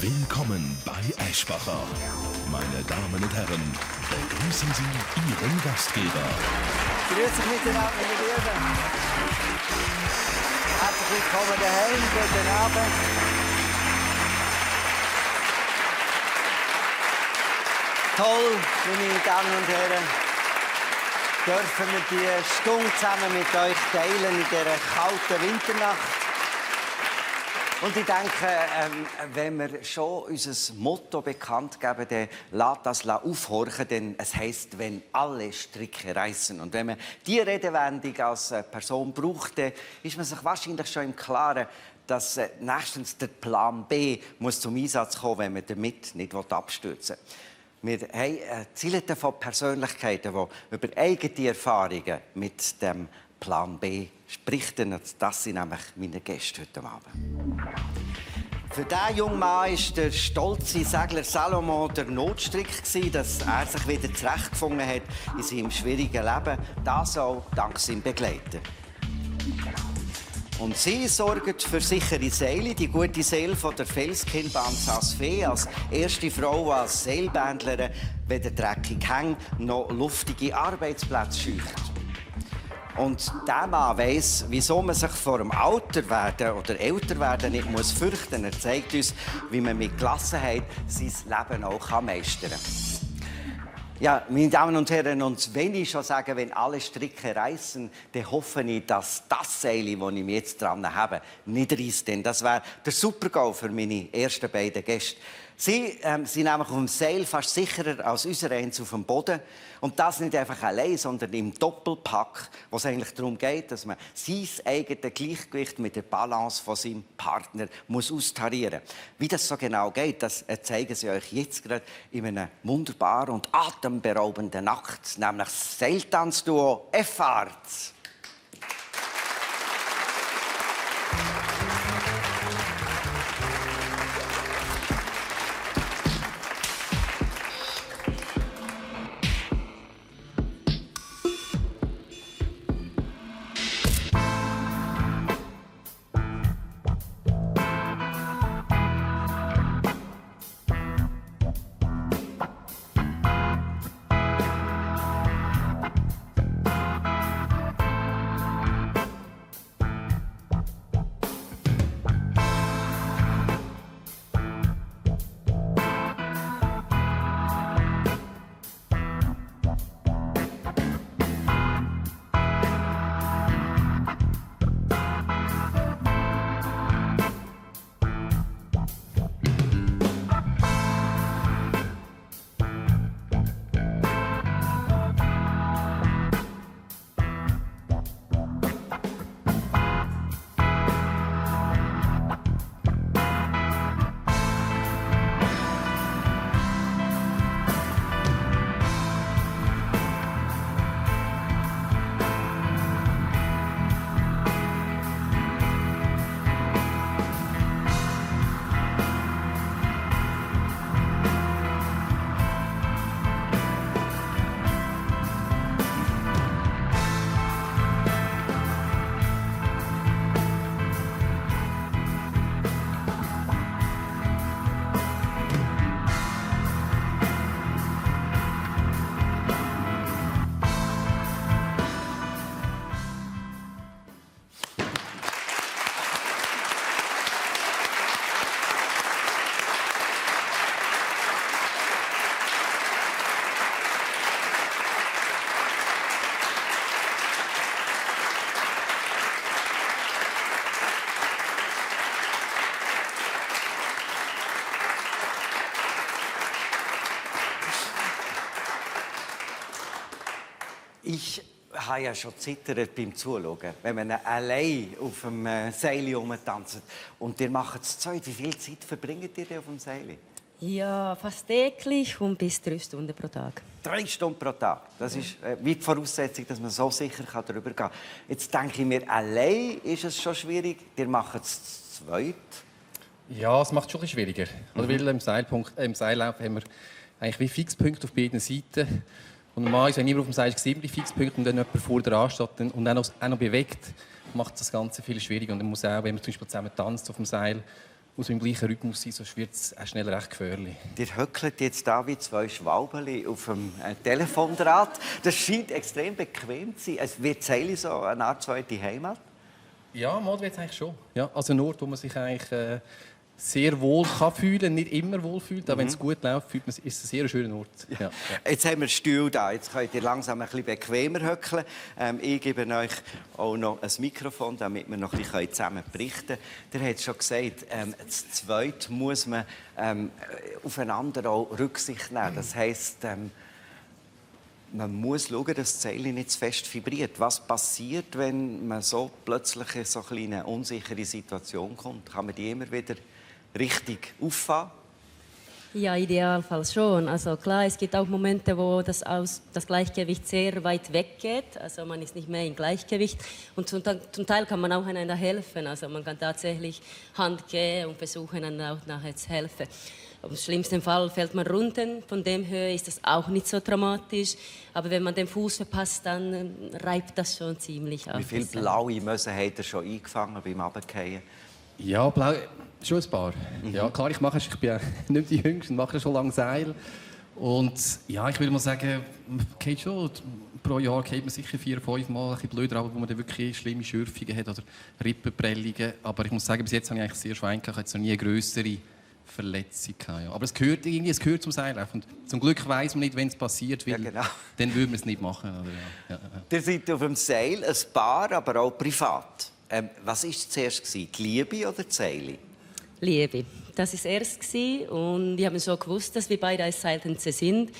Willkommen bei Eschbacher. Meine Damen und Herren, begrüßen Sie Ihren Gastgeber. Grüß dich miteinander, meine Lieben. Herzlich willkommen daheim, guten Abend. Toll, meine Damen und Herren, dürfen wir die Stunde zusammen mit euch teilen in dieser kalten Winternacht. Und ich denke, wenn wir schon unser Motto bekannt geben, dann lasst das aufhorchen, denn es heisst, wenn alle Stricke reißen. Und wenn man diese Redewendung als Person braucht, dann ist man sich wahrscheinlich schon im Klaren, dass nächstens der Plan B muss zum Einsatz kommen, wenn man damit nicht abstürzen will. Wir haben Ziele von Persönlichkeiten, die über eigene Erfahrungen mit dem Plan B sprechen. Das sind nämlich meine Gäste heute Abend. Für diesen jungen Mann war der stolze Segler Salomon der Notstrick, dass er sich wieder zurechtgefunden hat in seinem schwierigen Leben. Das auch dank seinem Begleiter. Und sie sorgt für sichere Seile, die gute Seele von der Felskinnbahn Saas-Fee, als erste Frau als Seilbändlerin, wenn der dreckige Hang noch luftige Arbeitsplätze scheucht. Und der Mann weiss, wieso man sich vor dem Alterwerden oder Älterwerden nicht fürchten muss. Er zeigt uns, wie man mit Gelassenheit sein Leben auch meistern kann. Ja, meine Damen und Herren, und wenn ich schon sage, wenn alle Stricke reißen, dann hoffe ich, dass das Seil, das ich mir jetzt dran habe, nicht reisst. Denn das wäre der Super-GAU für meine ersten beiden Gäste. Sie sind nämlich auf dem Seil fast sicherer als unsere eins auf dem Boden. Und das nicht einfach allein, sondern im Doppelpack, wo es eigentlich darum geht, dass man sein eigenes Gleichgewicht mit der Balance von seinem Partner muss austarieren muss. Wie das so genau geht, das zeigen sie euch jetzt gerade in einem wunderbaren und atemberaubenden Akt, nämlich das Seiltanzduo Effarts. Ich habe ja schon zittert beim Zuschauen, wenn man allein auf dem Seil herumtanzt. Und ihr macht es zu zweit. Wie viel Zeit verbringt ihr auf dem Seil? Ja, fast täglich und bis 3 Stunden pro Tag. 3 Stunden pro Tag. Das ist wie die Voraussetzung, dass man so sicher darüber gehen kann. Jetzt denke ich mir, allein ist es schon schwierig. Ihr macht es zu zweit. Ja, es macht es schon ein bisschen schwieriger. Weil im Seillauf haben wir eigentlich wie Fixpunkte auf beiden Seiten. Und normalerweise, wenn niemand auf dem Seil ist, sieht man die Fixpunkte und dann jemand vor dran steht und auch noch bewegt, macht das Ganze viel schwieriger. Und man muss auch, wenn man zum Beispiel zusammen tanzt auf dem Seil, muss im gleichen Rhythmus sein, sonst wird es auch schnell recht gefährlich. Ihr höckelt jetzt da wie zwei Schwalbeli auf dem Telefondraht. Das scheint extrem bequem zu sein. Es wird Seile so eine Art zweite Heimat? Ja, mal wird es eigentlich schon. Ja, also ein Ort, wo man sich eigentlich sehr wohl kann fühlen, nicht immer wohl fühlt, aber wenn es gut läuft, fühlt man, ist es ein sehr schöner Ort. Ja. Ja. Jetzt haben wir Stuhl da, jetzt könnt ihr langsam ein bisschen bequemer höckeln. Ich gebe euch auch noch ein Mikrofon, damit wir noch ein bisschen zusammen berichten können. Ihr habt es schon gesagt, zu zweit muss man aufeinander auch Rücksicht nehmen. Das heisst, man muss schauen, dass das Seil nicht zu fest vibriert. Was passiert, wenn man so plötzlich in so eine unsichere Situation kommt? Kann man die immer wieder richtig auffahren? Ja, idealfalls schon. Also klar, es gibt auch Momente, wo das Gleichgewicht sehr weit weg geht. Also man ist nicht mehr im Gleichgewicht. Und zum Teil kann man auch einander helfen. Also man kann tatsächlich Hand geben und versuchen, einander auch nachher zu helfen. Im schlimmsten Fall fällt man runter. Von dem her ist das auch nicht so dramatisch. Aber wenn man den Fuß verpasst, dann reibt das schon ziemlich auf. Wie viele blaue Mösen hat er schon eingefangen beim Runterfallen? Ja, blau, schon ein paar. Ja, klar, ich bin ja nicht die Jüngste und mache schon lange Seil. Und ja, ich würde mal sagen, geht schon, pro Jahr geht man sicher 4-5 Mal, ein bisschen blöder, aber wo man dann wirklich schlimme Schürfungen hat oder Rippenprellungen. Aber ich muss sagen, bis jetzt habe ich eigentlich sehr Schwein gehabt, ich hatte jetzt noch nie eine grössere Verletzung gehabt, ja. Aber es gehört zum Seillaufen. Und zum Glück weiss man nicht, wenn es passiert, weil genau. Dann würde man es nicht machen. Oder? Ja. Ihr seid auf dem Seil, ein Paar, aber auch privat. Was war zuerst? Die Liebe oder das Seil? Liebe. Das war erst und wir haben schon gewusst, dass wir beide als Seiltänzer sind.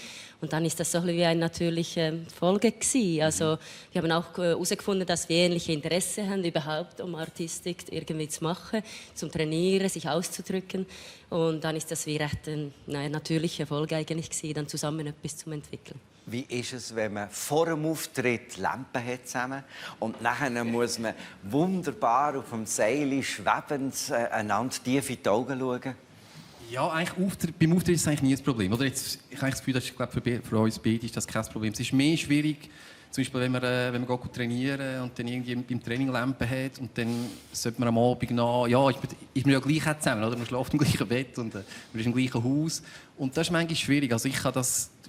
Und dann ist das so wie eine natürliche Folge gewesen. Also wir haben auch herausgefunden, dass wir ähnliche Interesse haben, überhaupt um Artistik irgendwie zu machen, zum Trainieren, sich auszudrücken. Und dann ist das wie recht eine natürliche Folge eigentlich gewesen, dann zusammen etwas zu entwickeln. Wie ist es, wenn man vor dem Auftritt Lampen hat zusammen und nachher muss man wunderbar auf dem Seil schwebend einander tief in die Augen schauen? Ja, eigentlich beim Auftritt ist es eigentlich nie ein Problem. Oder jetzt, ich habe das Gefühl, dass, für uns beide ist das kein Problem. Es ist mehr schwierig, zum Beispiel, wenn man gut trainieren und dann irgendwie beim Training Lampen hat und dann sollte man am Abend noch, ja, ist man ja gleich auch zusammen, oder? Man schläft im gleichen Bett und man ist im gleichen Haus. Und das ist manchmal schwierig. Also ich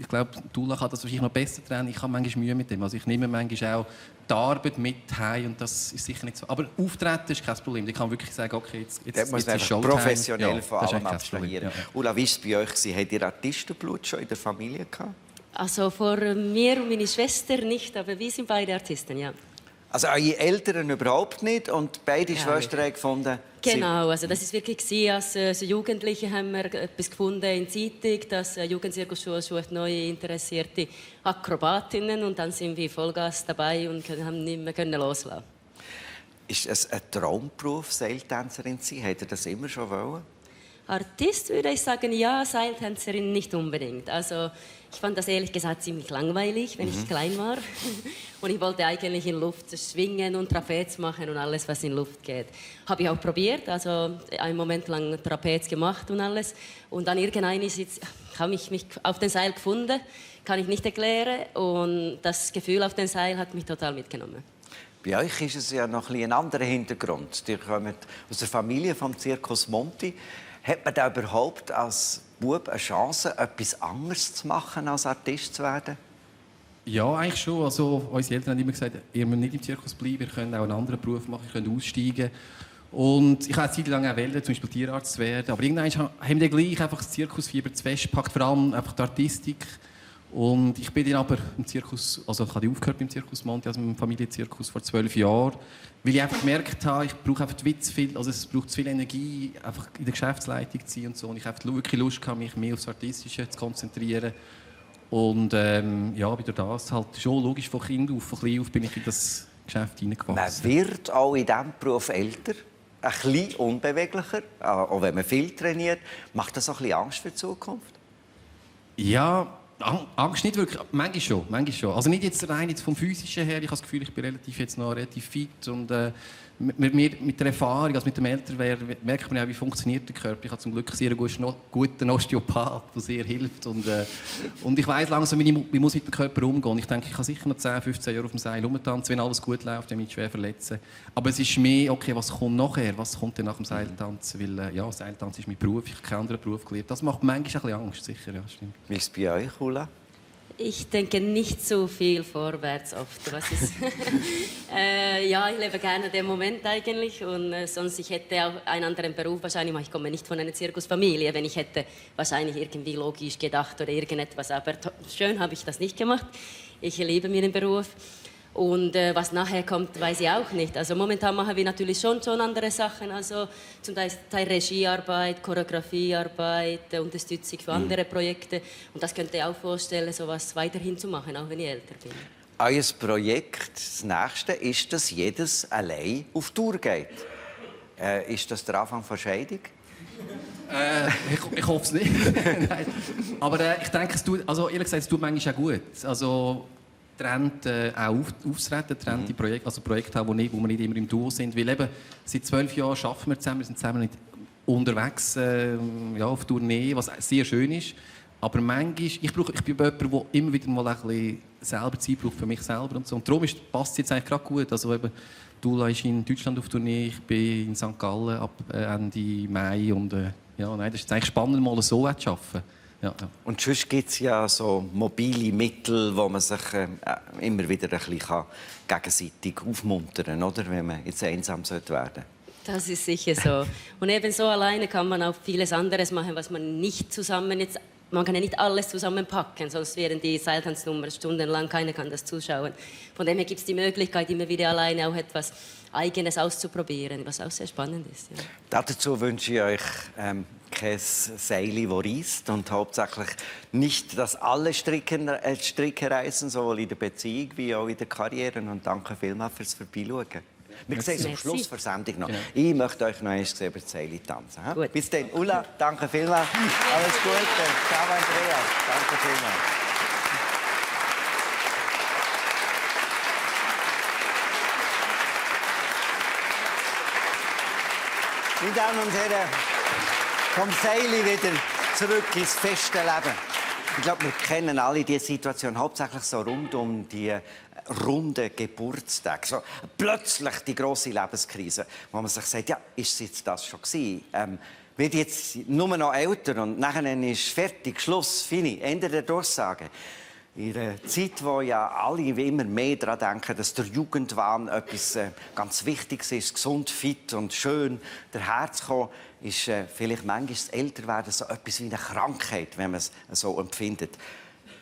glaube, Dula kann das wahrscheinlich noch besser trennen. Ich habe manchmal Mühe mit dem. Also ich nehme manchmal auch die Arbeit mit heim und das ist sicher nicht so. Aber Auftreten ist kein Problem. Ich kann wirklich sagen, okay, jetzt muss man ist Showtime. professionell vor allem abstrahieren. Ja. Ulla, wie war es bei euch? Habt ihr Artistenblut schon in der Familie gehabt? Also vor mir und meiner Schwester nicht, aber wir sind beide Artisten, ja. Also eure Eltern überhaupt nicht und beide Schwestern haben gefunden... Genau, also das ist wirklich gewesen, als Jugendliche haben wir etwas gefunden in Zeitung, dass Jugendzirkusschule sucht neue interessierte Akrobatinnen und dann sind wir Vollgas dabei und haben nicht mehr loslassen. Ist es ein Traumberuf, Seiltänzerin zu sein? Habt ihr das immer schon wollen? Artist würde ich sagen, ja, Seiltänzerin nicht unbedingt. Also ich fand das ehrlich gesagt ziemlich langweilig, wenn ich klein war. Und ich wollte eigentlich in Luft schwingen und Trapez machen und alles, was in Luft geht. Habe ich auch probiert, also einen Moment lang Trapez gemacht und alles. Und dann irgendwann habe ich mich auf den Seil gefunden, kann ich nicht erklären. Und das Gefühl auf den Seil hat mich total mitgenommen. Bei euch ist es ja noch ein anderer Hintergrund. Ihr kommt aus der Familie vom Circus Monti. Hat man da überhaupt als Bub eine Chance, etwas anderes zu machen, als Artist zu werden? Ja, eigentlich schon. Also, unsere Eltern haben immer gesagt, ihr müsst nicht im Zirkus bleiben, ihr könnt auch einen anderen Beruf machen, ihr könnt aussteigen. Und ich habe eine Zeit lang auch wollen, zum Beispiel Tierarzt zu werden. Aber irgendwann haben wir gleich einfach das Zirkusfieber zu fest gepackt, vor allem einfach die Artistik. Und ich bin dann aber im Zirkus, also ich habe aufgehört beim Zirkus Monti, also im Familienzirkus vor 12 Jahren, weil ich einfach gemerkt habe, ich brauche einfach es braucht zu viel Energie, einfach in der Geschäftsleitung zu sein und so. Und ich habe wirklich Lust gehabt, mich mehr aufs Artistische zu konzentrieren. Und ja, wieder das halt schon logisch von klein auf bin ich in das Geschäft hineingewachsen. Man wird auch in diesem Beruf älter, ein bisschen unbeweglicher, auch wenn man viel trainiert. Macht das auch ein bisschen Angst für die Zukunft? Ja, Angst nicht wirklich, manchmal schon. Also nicht jetzt rein vom Physischen her, ich habe das Gefühl, ich bin jetzt noch relativ fit und mit der Erfahrung, also mit dem Älterwerden, merkt man ja, wie funktioniert der Körper. Ich habe zum Glück einen sehr guten Osteopath, der sehr hilft. Und ich weiss langsam, wie ich muss mit dem Körper umgehen. Ich denke, ich kann sicher noch 10, 15 Jahre auf dem Seil rumtanzen, wenn alles gut läuft, wenn ich mich schwer verletze. Aber es ist mehr, okay, was kommt nachher? Was kommt denn nach dem Seiltanzen? Weil, ja, Seiltanzen ist mein Beruf, ich habe keinen anderen Beruf gelernt. Das macht manchmal ein bisschen Angst, sicher, ja, stimmt. Wie ist es bei euch, Ulla? Ich denke nicht so viel vorwärts oft. Ja, ich lebe gerne den Moment eigentlich und sonst ich hätte auch einen anderen Beruf wahrscheinlich. Ich komme nicht von einer Zirkusfamilie, wenn ich hätte wahrscheinlich irgendwie logisch gedacht oder irgendetwas. Aber schön habe ich das nicht gemacht. Ich liebe meinen Beruf. Und was nachher kommt, weiß ich auch nicht. Also momentan machen wir natürlich schon andere Sachen, also zum Teil Regiearbeit, Choreografiearbeit, Unterstützung für andere Projekte. Und das könnte ich auch vorstellen, so etwas weiterhin zu machen, auch wenn ich älter bin. Euer Projekt, das nächste, ist, dass jedes allein auf Tour geht. Ist das der Anfang von Scheidung? Ich hoffe es nicht. Nein. Aber ich denke, also ehrlich gesagt, es tut manchmal auch gut. Also, Trend auch aufzutreten, Trend die Projekte, also Projekte haben, wo wir nicht immer im Duo sind. Weil eben, seit 12 Jahren arbeiten wir zusammen, wir sind zusammen nicht unterwegs ja, auf Tournee, was sehr schön ist. Aber manchmal, ich bin jemand, der immer wieder mal ein bisschen selber Zeit braucht für mich selber und so. Und darum passt es jetzt eigentlich gerade gut. Also eben, Dula ist in Deutschland auf Tournee, ich bin in St. Gallen ab Ende Mai. Und ja, nein, das ist eigentlich spannend, mal so zu arbeiten. Ja, ja. Und sonst gibt es ja so mobile Mittel, wo man sich immer wieder ein bisschen gegenseitig aufmuntern kann, oder? Wenn man jetzt einsam werden sollte. Das ist sicher so. Und eben so alleine kann man auch vieles anderes machen, was man nicht zusammen jetzt... Man kann ja nicht alles zusammenpacken, sonst wären die Seiltanznummern stundenlang, keiner kann das zuschauen. Von dem her gibt es die Möglichkeit, immer wieder alleine auch etwas Eigenes auszuprobieren, was auch sehr spannend ist. Ja. Dazu wünsche ich euch kein Seil, das reisst und hauptsächlich nicht, dass alle Stricke reißen, sowohl in der Beziehung wie auch in der Karriere. Und danke vielmals fürs Vorbeischauen. Wir sehen uns am Schluss der Sendung noch. Ja. Ich möchte euch noch einmal über die Seile tanzen. Bis dann. Ulla, danke vielmals. Alles Gute. Ciao, Andreas. Danke vielmals. Meine Damen und Herren, vom Seil wieder zurück ins feste Leben. Ich glaube, wir kennen alle diese Situation, hauptsächlich so rund um die runden Geburtstage. So plötzlich die grosse Lebenskrise, wo man sich sagt, ja, ist es jetzt das schon gewesen? Wird jetzt nur noch älter und nachher ist fertig, Schluss, fini, Ende der Durchsage. In einer Zeit, wo ja alle immer mehr daran denken, dass der Jugendwahn etwas ganz Wichtiges ist, gesund, fit und schön daherzukommen, ist vielleicht manchmal das Älterwerden so etwas wie eine Krankheit, wenn man es so empfindet.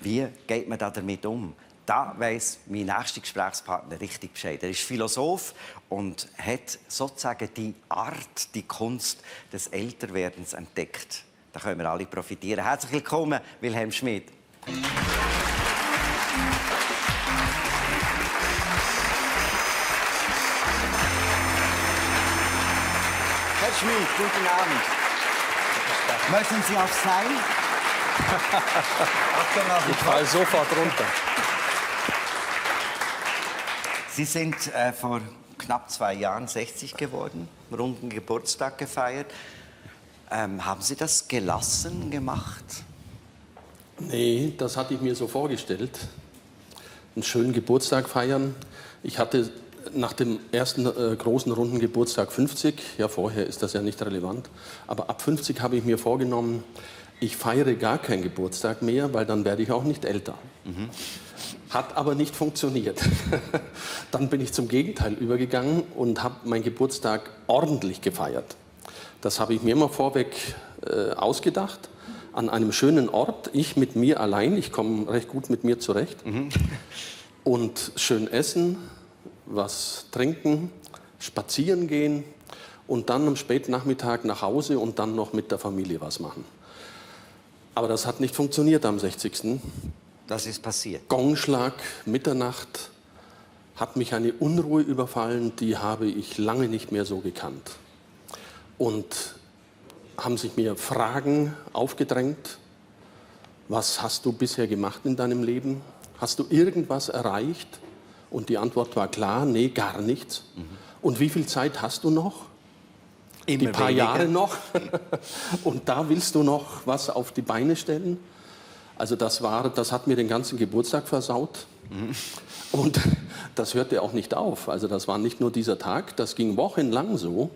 Wie geht man damit um? Da weiss mein nächster Gesprächspartner richtig Bescheid. Er ist Philosoph und hat sozusagen die Art, die Kunst des Älterwerdens entdeckt. Da können wir alle profitieren. Herzlich willkommen, Wilhelm Schmid. Herr Schmid, guten Abend. Möchten Sie aufs Seil? Ich falle sofort runter. Sie sind vor knapp 2 Jahren 60 geworden, runden Geburtstag gefeiert. Haben Sie das gelassen gemacht? Nee, das hatte ich mir so vorgestellt. Einen schönen Geburtstag feiern. Ich hatte nach dem ersten großen runden Geburtstag 50, ja vorher ist das ja nicht relevant, aber ab 50 habe ich mir vorgenommen, ich feiere gar keinen Geburtstag mehr, weil dann werde ich auch nicht älter. Mhm. Hat aber nicht funktioniert. Dann bin ich zum Gegenteil übergegangen und habe meinen Geburtstag ordentlich gefeiert. Das habe ich mir immer vorweg ausgedacht. An einem schönen Ort, ich mit mir allein, ich komme recht gut mit mir zurecht. Mhm. Und schön essen, was trinken, spazieren gehen und dann am Spätnachmittag nach Hause und dann noch mit der Familie was machen. Aber das hat nicht funktioniert am 60. Was ist passiert? Gongschlag, Mitternacht, hat mich eine Unruhe überfallen, die habe ich lange nicht mehr so gekannt. Und haben sich mir Fragen aufgedrängt. Was hast du bisher gemacht in deinem Leben? Hast du irgendwas erreicht? Und die Antwort war klar, nee, gar nichts. Mhm. Und wie viel Zeit hast du noch? Immer Die paar weniger. Jahre noch. Und da willst du noch was auf die Beine stellen? Also das hat mir den ganzen Geburtstag versaut. Und das hörte auch nicht auf. Also das war nicht nur dieser Tag, das ging wochenlang so.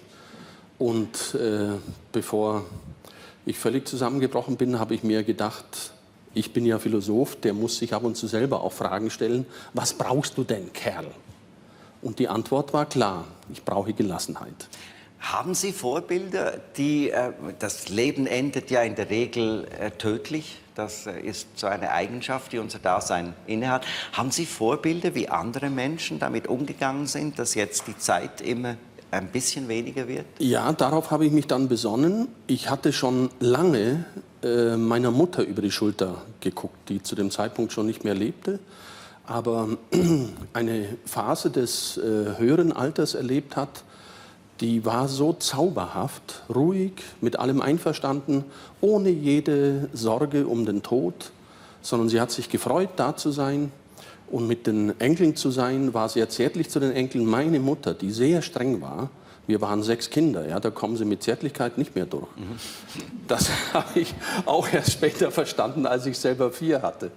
Und bevor ich völlig zusammengebrochen bin, habe ich mir gedacht, ich bin ja Philosoph, der muss sich ab und zu selber auch Fragen stellen, was brauchst du denn, Kerl? Und die Antwort war klar, ich brauche Gelassenheit. Haben Sie Vorbilder, das Leben endet ja in der Regel tödlich, das ist so eine Eigenschaft, die unser Dasein innehat. Haben Sie Vorbilder, wie andere Menschen damit umgegangen sind, dass jetzt die Zeit immer ein bisschen weniger wird? Ja, darauf habe ich mich dann besonnen. Ich hatte schon lange meiner Mutter über die Schulter geguckt, die zu dem Zeitpunkt schon nicht mehr lebte, aber eine Phase des höheren Alters erlebt hat. Die war so zauberhaft, ruhig, mit allem einverstanden, ohne jede Sorge um den Tod, sondern sie hat sich gefreut, da zu sein und mit den Enkeln zu sein, war sehr zärtlich zu den Enkeln. Meine Mutter, die sehr streng war, wir waren 6 Kinder, ja, da kommen sie mit Zärtlichkeit nicht mehr durch. Das habe ich auch erst später verstanden, als ich selber 4 hatte.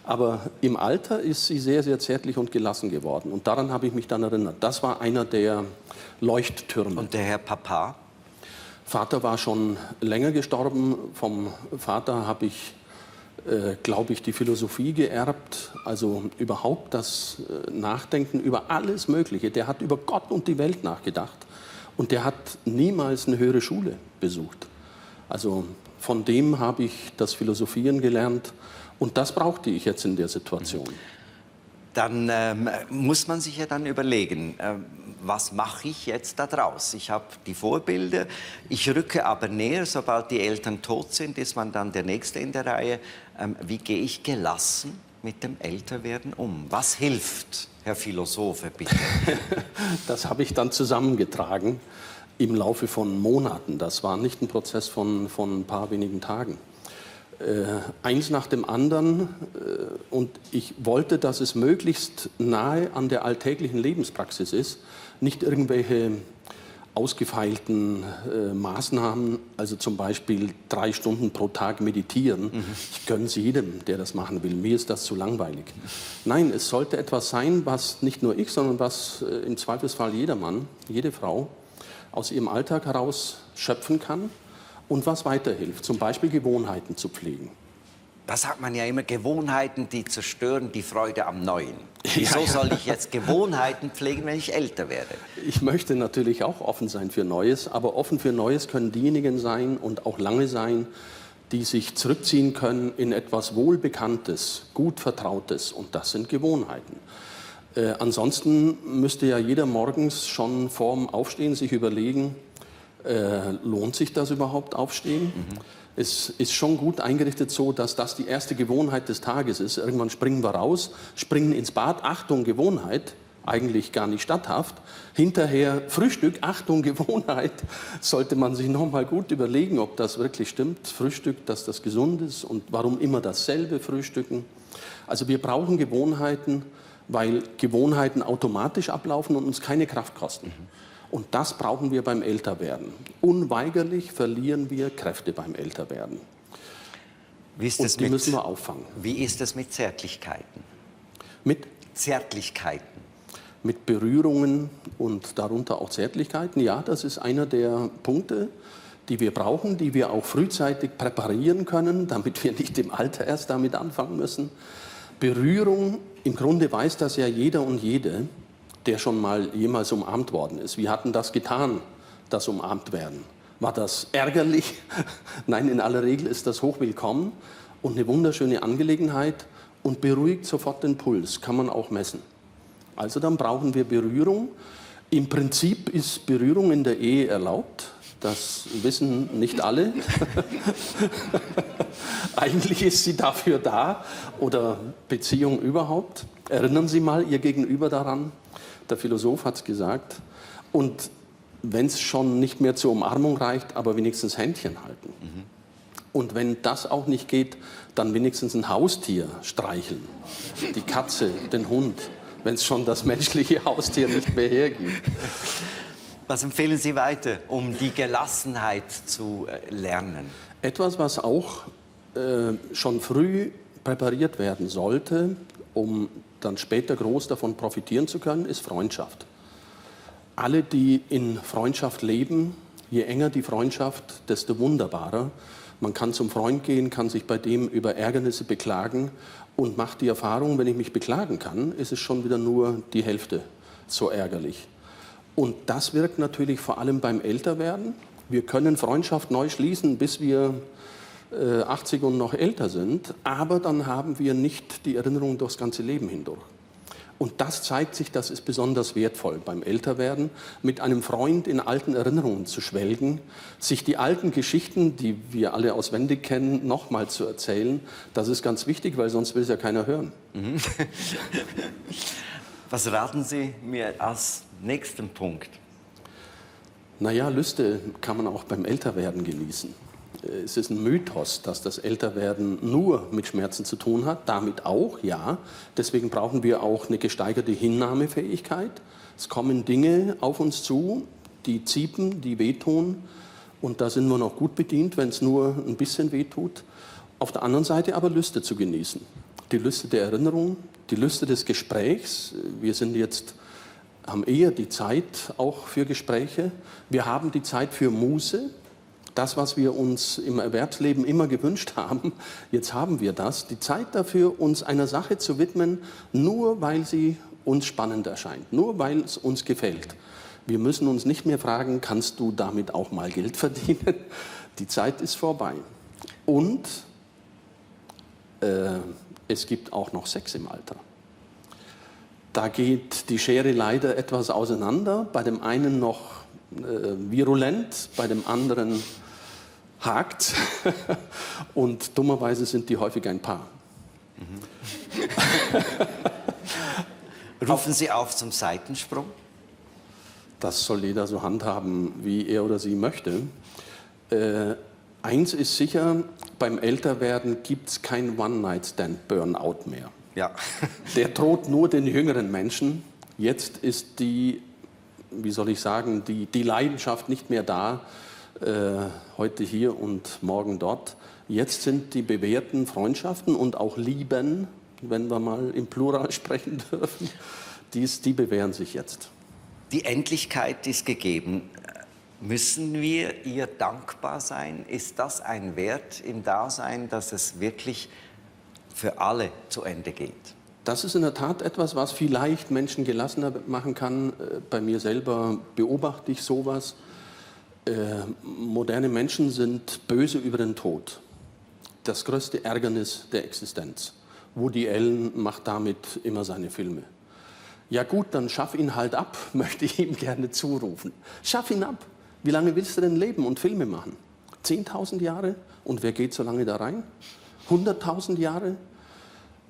Aber im Alter ist sie sehr, sehr zärtlich und gelassen geworden. Und daran habe ich mich dann erinnert. Das war einer der Leuchttürme. Und der Herr Papa? Vater war schon länger gestorben. Vom Vater habe ich, glaube ich, die Philosophie geerbt. Also überhaupt das Nachdenken über alles Mögliche. Der hat über Gott und die Welt nachgedacht. Und der hat niemals eine höhere Schule besucht. Also von dem habe ich das Philosophieren gelernt. Und das brauchte ich jetzt in der Situation. Dann muss man sich ja dann überlegen, was mache ich jetzt da draus? Ich habe die Vorbilder, ich rücke aber näher, sobald die Eltern tot sind, ist man dann der Nächste in der Reihe. Wie gehe ich gelassen mit dem Älterwerden um? Was hilft, Herr Philosoph, bitte? Das habe ich dann zusammengetragen im Laufe von Monaten. Das war nicht ein Prozess von ein paar wenigen Tagen. Eins nach dem anderen, und ich wollte, dass es möglichst nahe an der alltäglichen Lebenspraxis ist, nicht irgendwelche ausgefeilten Maßnahmen, also zum Beispiel 3 Stunden pro Tag meditieren. Ich gönne es jedem, der das machen will. Mir ist das zu langweilig. Nein, es sollte etwas sein, was nicht nur ich, sondern was im Zweifelsfall jedermann, jede Frau aus ihrem Alltag heraus schöpfen kann. Und was weiterhilft, zum Beispiel Gewohnheiten zu pflegen. Da sagt man ja immer, Gewohnheiten, die zerstören die Freude am Neuen. Wieso soll ich jetzt Gewohnheiten pflegen, wenn ich älter werde? Ich möchte natürlich auch offen sein für Neues, aber offen für Neues können diejenigen sein und auch lange sein, die sich zurückziehen können in etwas Wohlbekanntes, gut Vertrautes, und das sind Gewohnheiten. Ansonsten müsste ja jeder morgens schon vorm Aufstehen sich überlegen, lohnt sich das überhaupt, aufstehen? Es ist schon gut eingerichtet so, dass das die erste Gewohnheit des Tages ist. Irgendwann springen wir raus, springen ins Bad, Achtung, Gewohnheit, eigentlich gar nicht statthaft. Hinterher Frühstück, Achtung, Gewohnheit, sollte man sich noch mal gut überlegen, ob das wirklich stimmt. Frühstück, dass das gesund ist, und warum immer dasselbe frühstücken. Also wir brauchen Gewohnheiten, weil Gewohnheiten automatisch ablaufen und uns keine Kraft kosten. Und das brauchen wir beim Älterwerden. Unweigerlich verlieren wir Kräfte beim Älterwerden. Und die müssen wir auffangen. Wie ist es mit Zärtlichkeiten? Mit Zärtlichkeiten? Mit Berührungen und darunter auch Zärtlichkeiten. Ja, das ist einer der Punkte, die wir brauchen, die wir auch frühzeitig präparieren können, damit wir nicht im Alter erst damit anfangen müssen. Berührung, im Grunde weiß das ja jeder und jede, der schon mal jemals umarmt worden ist. Wie hatten das getan, das umarmt werden? War das ärgerlich? Nein, in aller Regel ist das hochwillkommen und eine wunderschöne Angelegenheit und beruhigt sofort den Puls, kann man auch messen. Also dann brauchen wir Berührung. Im Prinzip ist Berührung in der Ehe erlaubt. Das wissen nicht alle. Eigentlich ist sie dafür da, oder Beziehung überhaupt. Erinnern Sie mal Ihr Gegenüber daran. Der Philosoph hat es gesagt. Und wenn es schon nicht mehr zur Umarmung reicht, aber wenigstens Händchen halten. Und wenn das auch nicht geht, dann wenigstens ein Haustier streicheln. Die Katze, den Hund. wenn es schon das menschliche Haustier nicht mehr hergibt. Was empfehlen Sie weiter, um die Gelassenheit zu lernen? Etwas, was auch schon früh präpariert werden sollte, um dann später groß davon profitieren zu können, ist Freundschaft. Alle, die in Freundschaft leben, je enger die Freundschaft, desto wunderbarer. Man kann zum Freund gehen, kann sich bei dem über Ärgernisse beklagen und macht die Erfahrung, wenn ich mich beklagen kann, ist es schon wieder nur die Hälfte so ärgerlich. Und das wirkt natürlich vor allem beim Älterwerden. Wir können Freundschaft neu schließen, bis wir 80 und noch älter sind, aber dann haben wir nicht die Erinnerung durchs ganze Leben hindurch. Und das zeigt sich, das ist besonders wertvoll beim Älterwerden, mit einem Freund in alten Erinnerungen zu schwelgen, sich die alten Geschichten, die wir alle auswendig kennen, nochmal zu erzählen. Das ist ganz wichtig, weil sonst will es ja keiner hören. Was raten Sie mir als nächsten Punkt? Naja, Lüste kann man auch beim Älterwerden genießen. Es ist ein Mythos, dass das Älterwerden nur mit Schmerzen zu tun hat. Damit auch, ja. Deswegen brauchen wir auch eine gesteigerte Hinnahmefähigkeit. Es kommen Dinge auf uns zu, die ziepen, die wehtun. Und da sind wir noch gut bedient, wenn es nur ein bisschen wehtut. Auf der anderen Seite aber Lüste zu genießen. Die Lüste der Erinnerung, die Lüste des Gesprächs. Wir haben eher die Zeit auch für Gespräche. Wir haben die Zeit für Muße. Das, was wir uns im Erwerbsleben immer gewünscht haben, jetzt haben wir das. Die Zeit dafür, uns einer Sache zu widmen, nur weil sie uns spannend erscheint, nur weil es uns gefällt. Wir müssen uns nicht mehr fragen, kannst du damit auch mal Geld verdienen? Die Zeit ist vorbei. Und es gibt auch noch Sex im Alter. Da geht die Schere leider etwas auseinander. Bei dem einen noch virulent, bei dem anderen hakt. Und dummerweise sind die häufig ein Paar. Rufen Sie auf zum Seitensprung? Das soll jeder so handhaben, wie er oder sie möchte. Eins ist sicher, beim Älterwerden gibt es kein One-Night-Stand-Burnout mehr. Ja. Der droht nur den jüngeren Menschen. Jetzt ist die Leidenschaft nicht mehr da, heute hier und morgen dort. Jetzt sind die bewährten Freundschaften und auch Lieben, wenn wir mal im Plural sprechen dürfen, die bewähren sich jetzt. Die Endlichkeit ist gegeben. Müssen wir ihr dankbar sein? Ist das ein Wert im Dasein, dass es wirklich für alle zu Ende geht? Das ist in der Tat etwas, was vielleicht Menschen gelassener machen kann. Bei mir selber beobachte ich sowas. Moderne Menschen sind böse über den Tod. Das größte Ärgernis der Existenz. Woody Allen macht damit immer seine Filme. Ja gut, dann schaff ihn halt ab, möchte ich ihm gerne zurufen. Schaff ihn ab. Wie lange willst du denn leben und Filme machen? 10.000 Jahre? Und wer geht so lange da rein? 100.000 Jahre?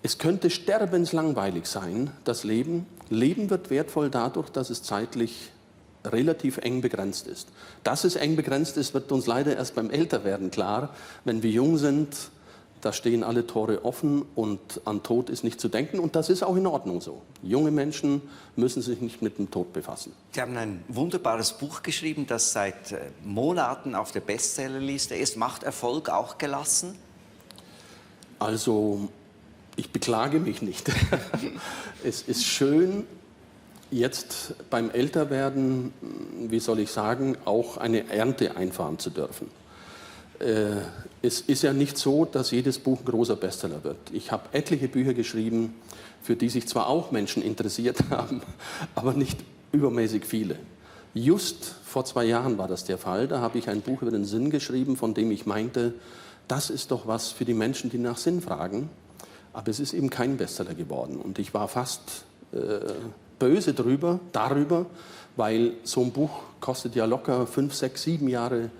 Es könnte sterbenslangweilig sein, das Leben. Leben wird wertvoll dadurch, dass es zeitlich relativ eng begrenzt ist. Dass es eng begrenzt ist, wird uns leider erst beim Älterwerden klar. Wenn wir jung sind, da stehen alle Tore offen und an Tod ist nicht zu denken. Und das ist auch in Ordnung so. Junge Menschen müssen sich nicht mit dem Tod befassen. Sie haben ein wunderbares Buch geschrieben, das seit Monaten auf der Bestsellerliste ist. Macht Erfolg auch gelassen? Also, ich beklage mich nicht. Es ist schön, jetzt beim Älterwerden, auch eine Ernte einfahren zu dürfen. Es ist ja nicht so, dass jedes Buch ein großer Bestseller wird. Ich habe etliche Bücher geschrieben, für die sich zwar auch Menschen interessiert haben, aber nicht übermäßig viele. Just vor 2 Jahren war das der Fall. Da habe ich ein Buch über den Sinn geschrieben, von dem ich meinte, das ist doch was für die Menschen, die nach Sinn fragen. Aber es ist eben kein Bestseller geworden. Und ich war fast böse darüber, weil so ein Buch kostet ja locker 5, 6, 7 Jahre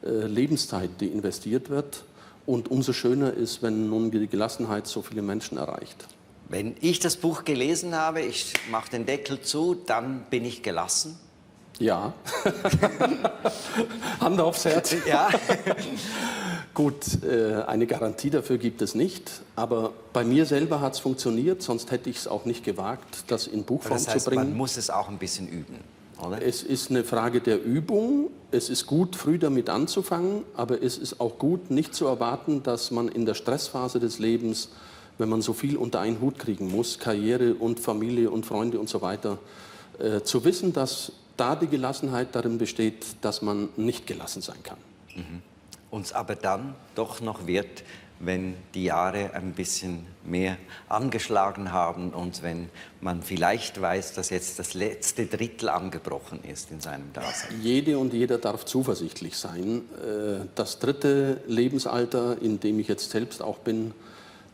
Lebenszeit, die investiert wird. Und umso schöner ist, wenn nun die Gelassenheit so viele Menschen erreicht. Wenn ich das Buch gelesen habe, ich mache den Deckel zu, dann bin ich gelassen? Ja. Hand aufs Herz. Ja. Gut, eine Garantie dafür gibt es nicht, aber bei mir selber hat es funktioniert, sonst hätte ich es auch nicht gewagt, das in Buchform Das heißt, zu bringen. man muss es auch ein bisschen üben, oder? Es ist eine Frage der Übung. Es ist gut, früh damit anzufangen, aber es ist auch gut, nicht zu erwarten, dass man in der Stressphase des Lebens, wenn man so viel unter einen Hut kriegen muss, Karriere und Familie und Freunde und so weiter, zu wissen, dass da die Gelassenheit darin besteht, dass man nicht gelassen sein kann. Uns aber dann doch noch wird, wenn die Jahre ein bisschen mehr angeschlagen haben und wenn man vielleicht weiß, dass jetzt das letzte Drittel angebrochen ist in seinem Dasein. Jede und jeder darf zuversichtlich sein. Das dritte Lebensalter, in dem ich jetzt selbst auch bin,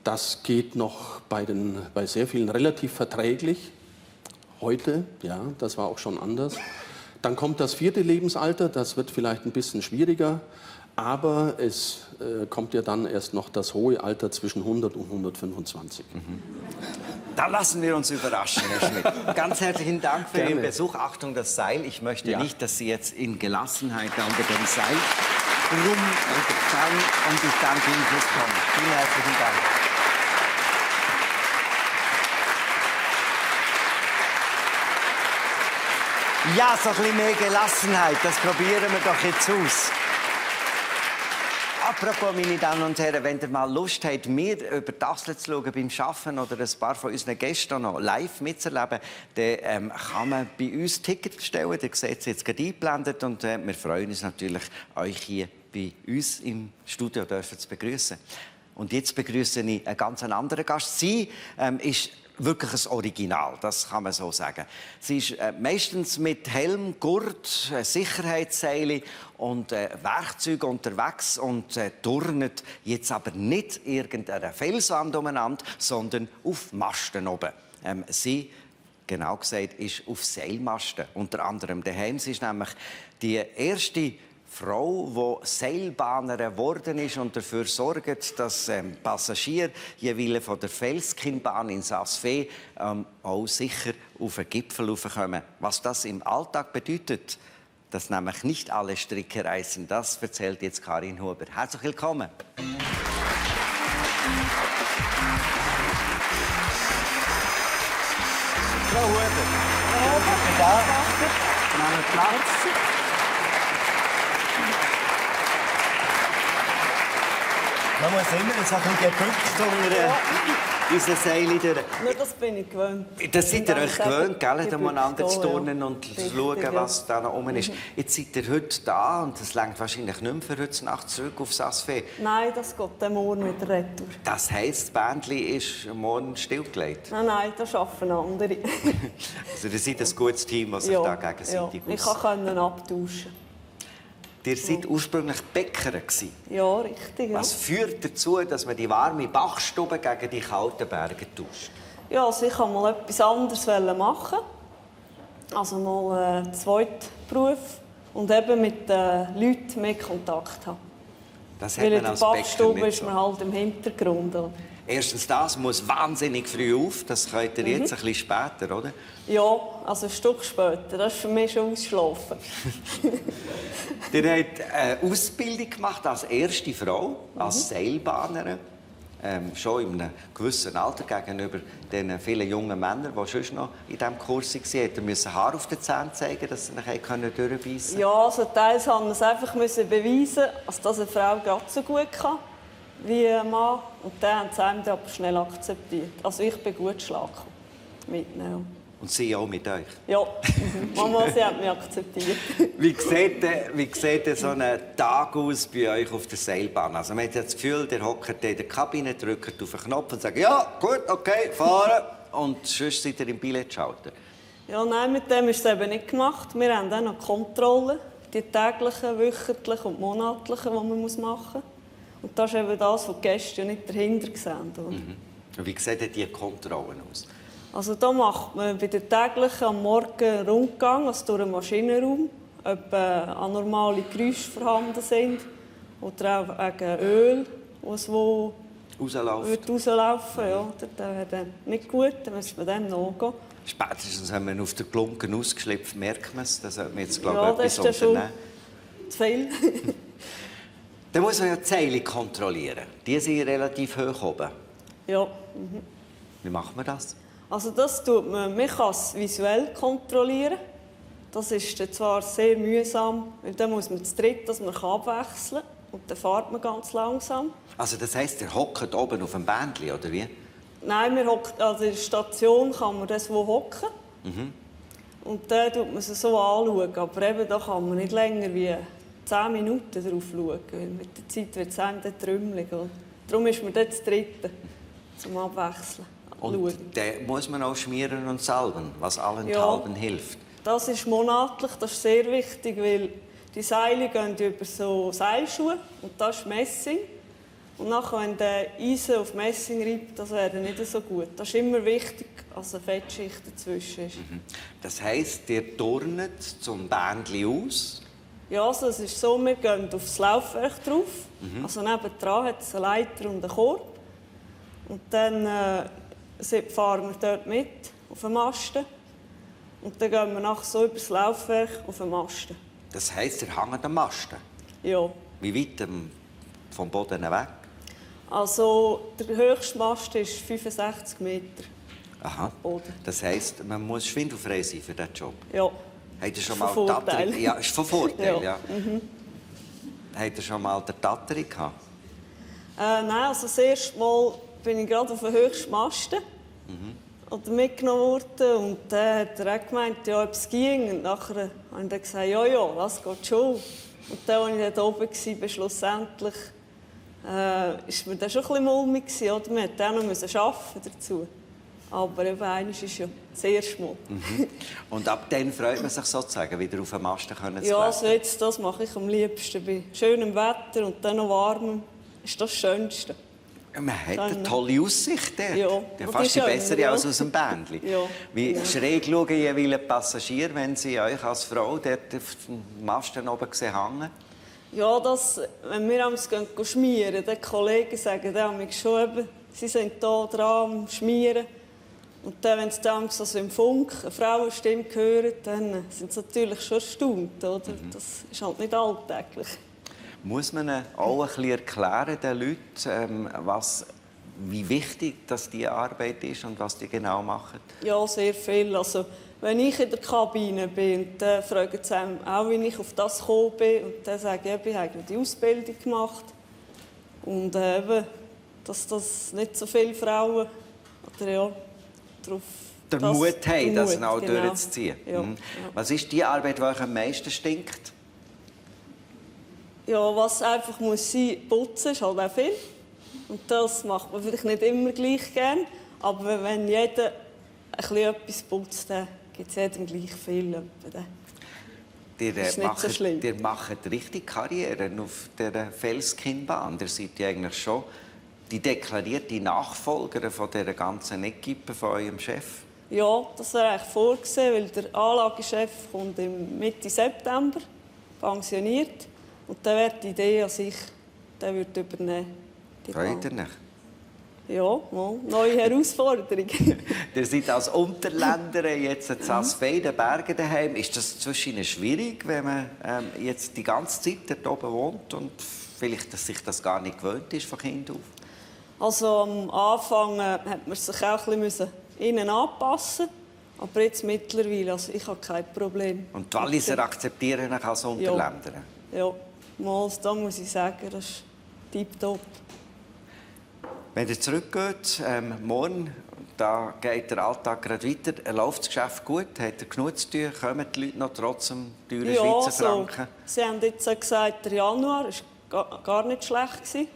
das geht noch bei sehr vielen relativ verträglich. Heute, ja, das war auch schon anders. Dann kommt das vierte Lebensalter, das wird vielleicht ein bisschen schwieriger. Aber es kommt ja dann erst noch das hohe Alter zwischen 100 und 125. Da lassen wir uns überraschen, Herr Schmidt. Ganz herzlichen Dank für Ihren Besuch. Achtung, das Seil. Ich möchte nicht, dass Sie jetzt in Gelassenheit da unter dem Seil rumfallen. Und ich danke Ihnen fürs Kommen. Vielen herzlichen Dank. Ja, so ein bisschen mehr Gelassenheit. Das probieren wir doch jetzt aus. Apropos, meine Damen und Herren, wenn ihr mal Lust habt, mir über das zu schauen beim Arbeiten oder ein paar von unseren Gästen noch live mitzuerleben, dann kann man bei uns Ticket bestellen. Ihr seht es jetzt gerade eingeblendet und wir freuen uns natürlich, euch hier bei uns im Studio zu begrüßen. Und jetzt begrüße ich einen ganz anderen Gast. Sie ist wirklich ein Original, das kann man so sagen. Sie ist meistens mit Helm, Gurt, Sicherheitsseile und Werkzeugen unterwegs und turnet jetzt aber nicht irgendeiner Felswand umeinander, sondern auf Masten oben. Sie, genau gesagt, ist auf Seilmasten, unter anderem daheim. Sie ist nämlich die erste Frau, die Seilbahnerin geworden ist und dafür sorgt, dass Passagiere jeweils von der Felskinnbahn in Saas-Fee auch sicher auf den Gipfel raufkommen. Was das im Alltag bedeutet, dass nämlich nicht alle Stricke reißen, das erzählt jetzt Karin Huber. Herzlich willkommen. Frau Huber, bitte da. Nehmen Platz. Man muss immer so ein bisschen gebückt unter unsere Seile durch. Nur das bin ich gewöhnt. Das seid ihr euch gewöhnt, gell, umeinander zu turnen und zu schauen, was da noch rum ist. Jetzt seid ihr heute da und das reicht wahrscheinlich nicht mehr für heute Nacht zurück auf Saas-Fee. Nein, das geht dann morgen wieder retour. Das heisst, das Bändchen ist morgen stillgelegt? Nein, das arbeiten andere. Also ihr seid ein gutes Team, das sich da gegenseitig Ich konnte abtauschen. Ihr seid ursprünglich Bäckerin gewesen. Ja, richtig. Ja. Was führt dazu, dass man die warme Bachstube gegen die kalten Berge tauscht? Ja, also ich wollte mal etwas anderes machen. Also mal einen zweiten Beruf und eben mit den Leuten mehr Kontakt haben. Das hat Weil man in der als Bäcker Bachstube nicht ist so. man halt im Hintergrund. Oder? Erstens, das muss wahnsinnig früh auf. Das könnt ihr jetzt ein bisschen später, oder? Ja, also ein Stück später. Das ist für mich schon ausschlafen. Ihr habt eine Ausbildung gemacht als erste Frau, als Seilbahnerin. Schon in einem gewissen Alter gegenüber den vielen jungen Männern, die schon noch in diesem Kurs waren. Ihr müsst Haar auf den Zähnen zeigen, dass sie nicht durchbeissen können. Ja, also teils haben wir es einfach beweisen, dass eine Frau gerade so gut kann wie ein Mann. Und dann haben sie einem aber schnell akzeptiert. Also ich bin gut schlagen mitnehmen. Und sie auch mit euch. Ja, Mama, sie hat mich akzeptiert. Wie sieht denn so ein Tag aus bei euch auf der Seilbahn? Also man hat ja das Gefühl, der hockt in der Kabine, drückt auf den Knopf und sagt, ja, gut, okay, fahren. Und sonst seid ihr im Billetschalter. Ja, nein, mit dem ist es eben nicht gemacht. Wir haben auch noch Kontrollen, die täglichen, wöchentlichen und monatlichen, die man machen muss. Und das ist eben das, was die Gäste nicht dahinter sehen. Und wie sehen denn die Kontrollen aus? Also da macht man bei den täglichen am Morgen einen Rundgang, also durch den Maschinenraum, ob anormale Geräusche vorhanden sind oder auch wegen Öl, das rauslaufen. Ja, das wäre nicht gut, dann müssen wir dem nachgehen. Spätestens, wenn man auf der Glunken ausgeschlüpft, merkt man es. Das sollte man jetzt, Ja, glaube ich, das ist etwas unternehmen. zu viel. Dann muss man ja die Seile kontrollieren. Die sind relativ hoch oben. Ja. Wie macht man das? Also das tut man kann es visuell kontrollieren. Das ist dann zwar sehr mühsam, weil dann muss man zu dritt, dass man abwechseln kann. Und dann fährt man ganz langsam. Also das heisst, ihr hockt oben auf dem Bändchen, oder wie? Nein, also in der Station kann man das wo hocken. Und dann schaut man es so anschauen. Aber eben, da kann man nicht länger wie 10 Minuten drauf schauen. Weil mit der Zeit wird es einem dann trümmelig. Darum ist man dort das Dritte, zum Abwechseln. Und dann muss man auch schmieren und salben, was allenthalben hilft. Das ist monatlich, das ist sehr wichtig, weil die Seile gehen über so Seilschuhe und das ist Messing. Und nachher, wenn der Eisen auf Messing reibt, das wäre nicht so gut. Das ist immer wichtig, dass eine Fettschicht dazwischen ist. Das heisst, ihr turnet zum Bändchen aus? Ja, also es ist so, wir gehen aufs Laufwerk drauf. Also nebendran hat es einen Leiter und einen Korb. Und dann fahren wir dort mit, auf den Masten. Und dann gehen wir nachher so über das Laufwerk auf den Masten. Das heisst, ihr hängt am Masten? Ja. Wie weit vom Boden weg? Also der höchste Mast ist 65 Meter. Aha. Boden. Das heisst, man muss schwindelfrei sein für diesen Job? Ja. Habt ihr schon Von mal Vorteil. Tattering? Ja, ist von Vorteil, ja. Habt ihr schon mal den Tattering gehabt? Nein, also das erste Mal bin ich gerade auf den höchsten Masten oder mitgenommen worden. Und dann hat er auch gemeint, ja, ob es ging. Und nachher habe ich dann gesagt, ja, das geht schon. Und dann, als ich dort oben war, schlussendlich, war mir dann schon ein bisschen mulmig. Oder? Man musste auch noch arbeiten dazu. Aber eben, eines ist ja das erste Mal. Und ab dann freut man sich sozusagen, wieder auf den Masten zu Ja, klettern? also jetzt, das mache ich am liebsten. Bei schönem Wetter und dann noch warm ist das Schönste. Man hat eine tolle Aussicht dort. Ja, Fast die bessere ja. als aus dem Bändchen. Ja, Wie genau. schräg schauen jeweils Passagiere, wenn sie euch als Frau dort auf den Masten oben hängen? Ja, wenn wir abends schmieren, die Kollegen sagen dann schon, eben, sie sind hier dran am Schmieren. Und dann, wenn sie dann also im Funk eine Frauenstimme hören, dann sind sie natürlich schon erstaunt. Oder? Das ist halt nicht alltäglich. Muss man auch ein bisschen erklären den Leuten, wie wichtig dass diese Arbeit ist und was die genau machen? Ja, sehr viel. Also, wenn ich in der Kabine bin, dann fragen sie auch, wie ich auf das gekommen bin. Und dann sage ich, ich habe die Ausbildung gemacht. Und eben, dass das nicht so viele Frauen oder ja, darauf Der Mut haben, das Mut, auch genau. durchzuziehen. Ja, Mhm. ja. Was ist die Arbeit, die euch am meisten stinkt? Ja, was einfach muss sein, putzen ist halt auch viel. Und das macht man vielleicht nicht immer gleich gern. Aber wenn jeder ein bisschen etwas putzt, dann gibt es jedem gleich viel. Ihr Das ist nicht so schlimm. ihr macht richtig Karriere auf der Felskinnbahn. Ihr seid ja eigentlich schon die deklarierte Nachfolgerin von dieser ganzen Equipe von eurem Chef. Ja, das wäre eigentlich vorgesehen, weil der Anlagechef kommt im Mitte September, pensioniert. Und dann wäre die Idee an sich, der würde übernehmen. die Freut ihr Bahn. euch? Ja, mal neue Herausforderung. Ihr seid als Unterländer jetzt in Saas-Fee, in den Bergen daheim. Ist das zwischen Ihnen schwierig, wenn man jetzt die ganze Zeit dort oben wohnt und vielleicht dass sich das gar nicht gewöhnt ist von Kind auf? Also am Anfang hat man sich auch ein bisschen innen anpassen, aber jetzt mittlerweile, also ich habe kein Problem. Und die Walliser akzeptieren euch als Unterländer? Ja, mal, da muss ich sagen, das ist tipptopp. Wenn ihr zurückgeht, morgen, da geht der Alltag gerade weiter. Läuft das Geschäft gut? Hat ihr genug zu tun? Kommen die Leute noch trotzdem teure Schweizer Franken? Sie haben jetzt auch gesagt, der Januar war gar nicht schlecht.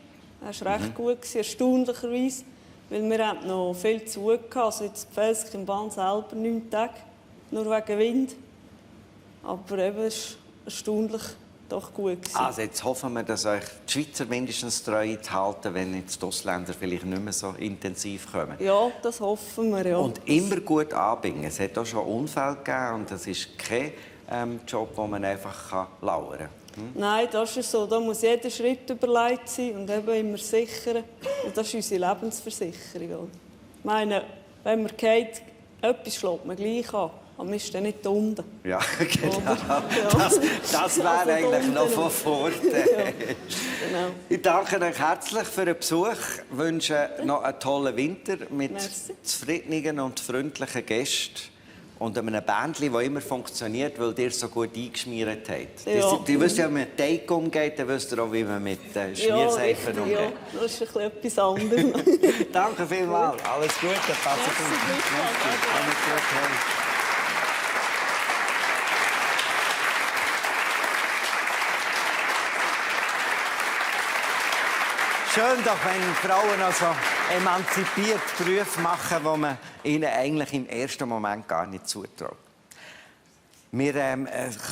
Er war recht gut, erstaunlicherweise. Weil wir hatten noch viel zu tun. Also jetzt die Felskinnbahn selber 9 Tage, nur wegen Wind. Aber eben, es war erstaunlich doch gut. Also jetzt hoffen wir, dass euch die Schweizer mindestens treu halten, wenn jetzt die Ausländer vielleicht nicht mehr so intensiv kommen. Ja, das hoffen wir, ja. Und immer gut anbinden. Es hat auch schon Unfälle gegeben und das ist kein Job, wo man einfach lauern kann. Nein, das ist so. Da muss jeder Schritt überlegt sein und eben immer sichern. Und das ist unsere Lebensversicherung. Ich meine, wenn man geht, etwas schlägt man gleich an. Aber man ist dann nicht unten. Ja, genau. Ja. Das wäre Also eigentlich noch von unten. Vorteil. Ja, genau. Ich danke euch herzlich für den Besuch, wünsche noch einen tollen Winter mit Merci. zufriedenen und freundlichen Gästen und einem Bändchen, das immer funktioniert, weil ihr so gut eingeschmiert habt. Ja. Ihr wisst ja, wie man mit Teig umgeht, dann wisst ihr auch, wie man mit Schmierseifen richtig, umgeht. ja, das ist etwas anderes. Danke vielmals. Alles Gute. Pass Merci, gut. gleichfalls. Alles gut. Hey. Schön doch, wenn Frauen also emanzipiert Berufe machen, die man ihnen eigentlich im ersten Moment gar nicht zutraut. Wir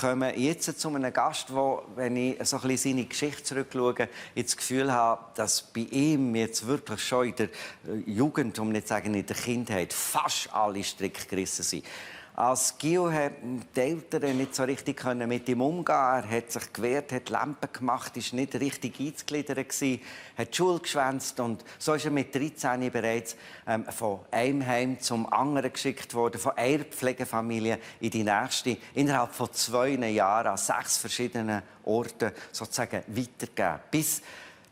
kommen jetzt zu einem Gast, der, wenn ich so ein bisschen seine Geschichte zurückschaue, ich das Gefühl habe, dass bei ihm jetzt wirklich schon in der Jugend, um nicht zu sagen in der Kindheit, fast alle Stricke gerissen sind. Als Gio konnten die Eltern nicht so richtig mit ihm umgehen. Er hat sich gewehrt, hat Lampen gemacht, war nicht richtig einzugliedern, hat die Schule geschwänzt und so ist er mit 13 bereits von einem Heim zum anderen geschickt worden, von einer Pflegefamilie in die nächste, innerhalb von 2 Jahren an 6 verschiedenen Orten sozusagen weitergegeben, bis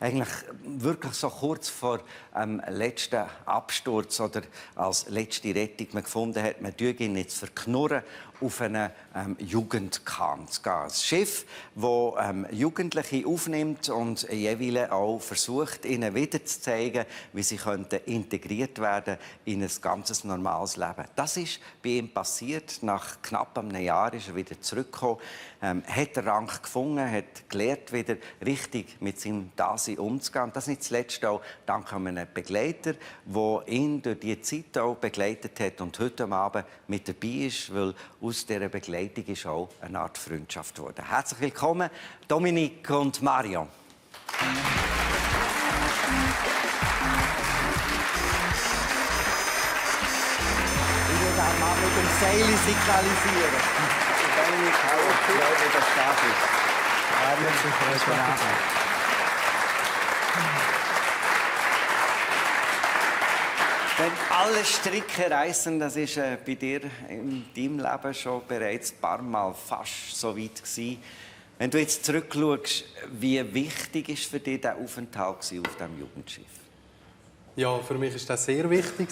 eigentlich wirklich so kurz vor dem letzten Absturz oder als letzte Rettung man gefunden hat, man tue ihn nicht verknurren, auf einen Jugendkahn zu gehen. Ein Schiff, das Jugendliche aufnimmt und jeweils auch versucht, ihnen wieder zu zeigen, wie sie integriert werden in ein ganz normales Leben. Das ist bei ihm passiert. Nach knapp einem Jahr ist er wieder zurückgekommen, hat den Rang gefunden, hat gelernt, wieder richtig mit seinem Dasein umzugehen. Und das nicht zuletzt auch dank einem Begleiter, der ihn durch diese Zeit auch begleitet hat und heute Abend mit dabei ist, weil aus dieser Begleitung ist auch eine Art Freundschaft geworden. Herzlich willkommen, Dominique und Marion. Ich würde auch mal mit dem Seil signalisieren. Dominique, hallo, freut mich, dass du da bist. Wenn alle Stricke reißen, das ist bei dir in deinem Leben schon bereits ein paar Mal fast so weit gewesen. Wenn du jetzt zurückschaust, wie wichtig ist für dich der Aufenthalt auf diesem Jugendschiff? Ja, für mich war das sehr wichtig.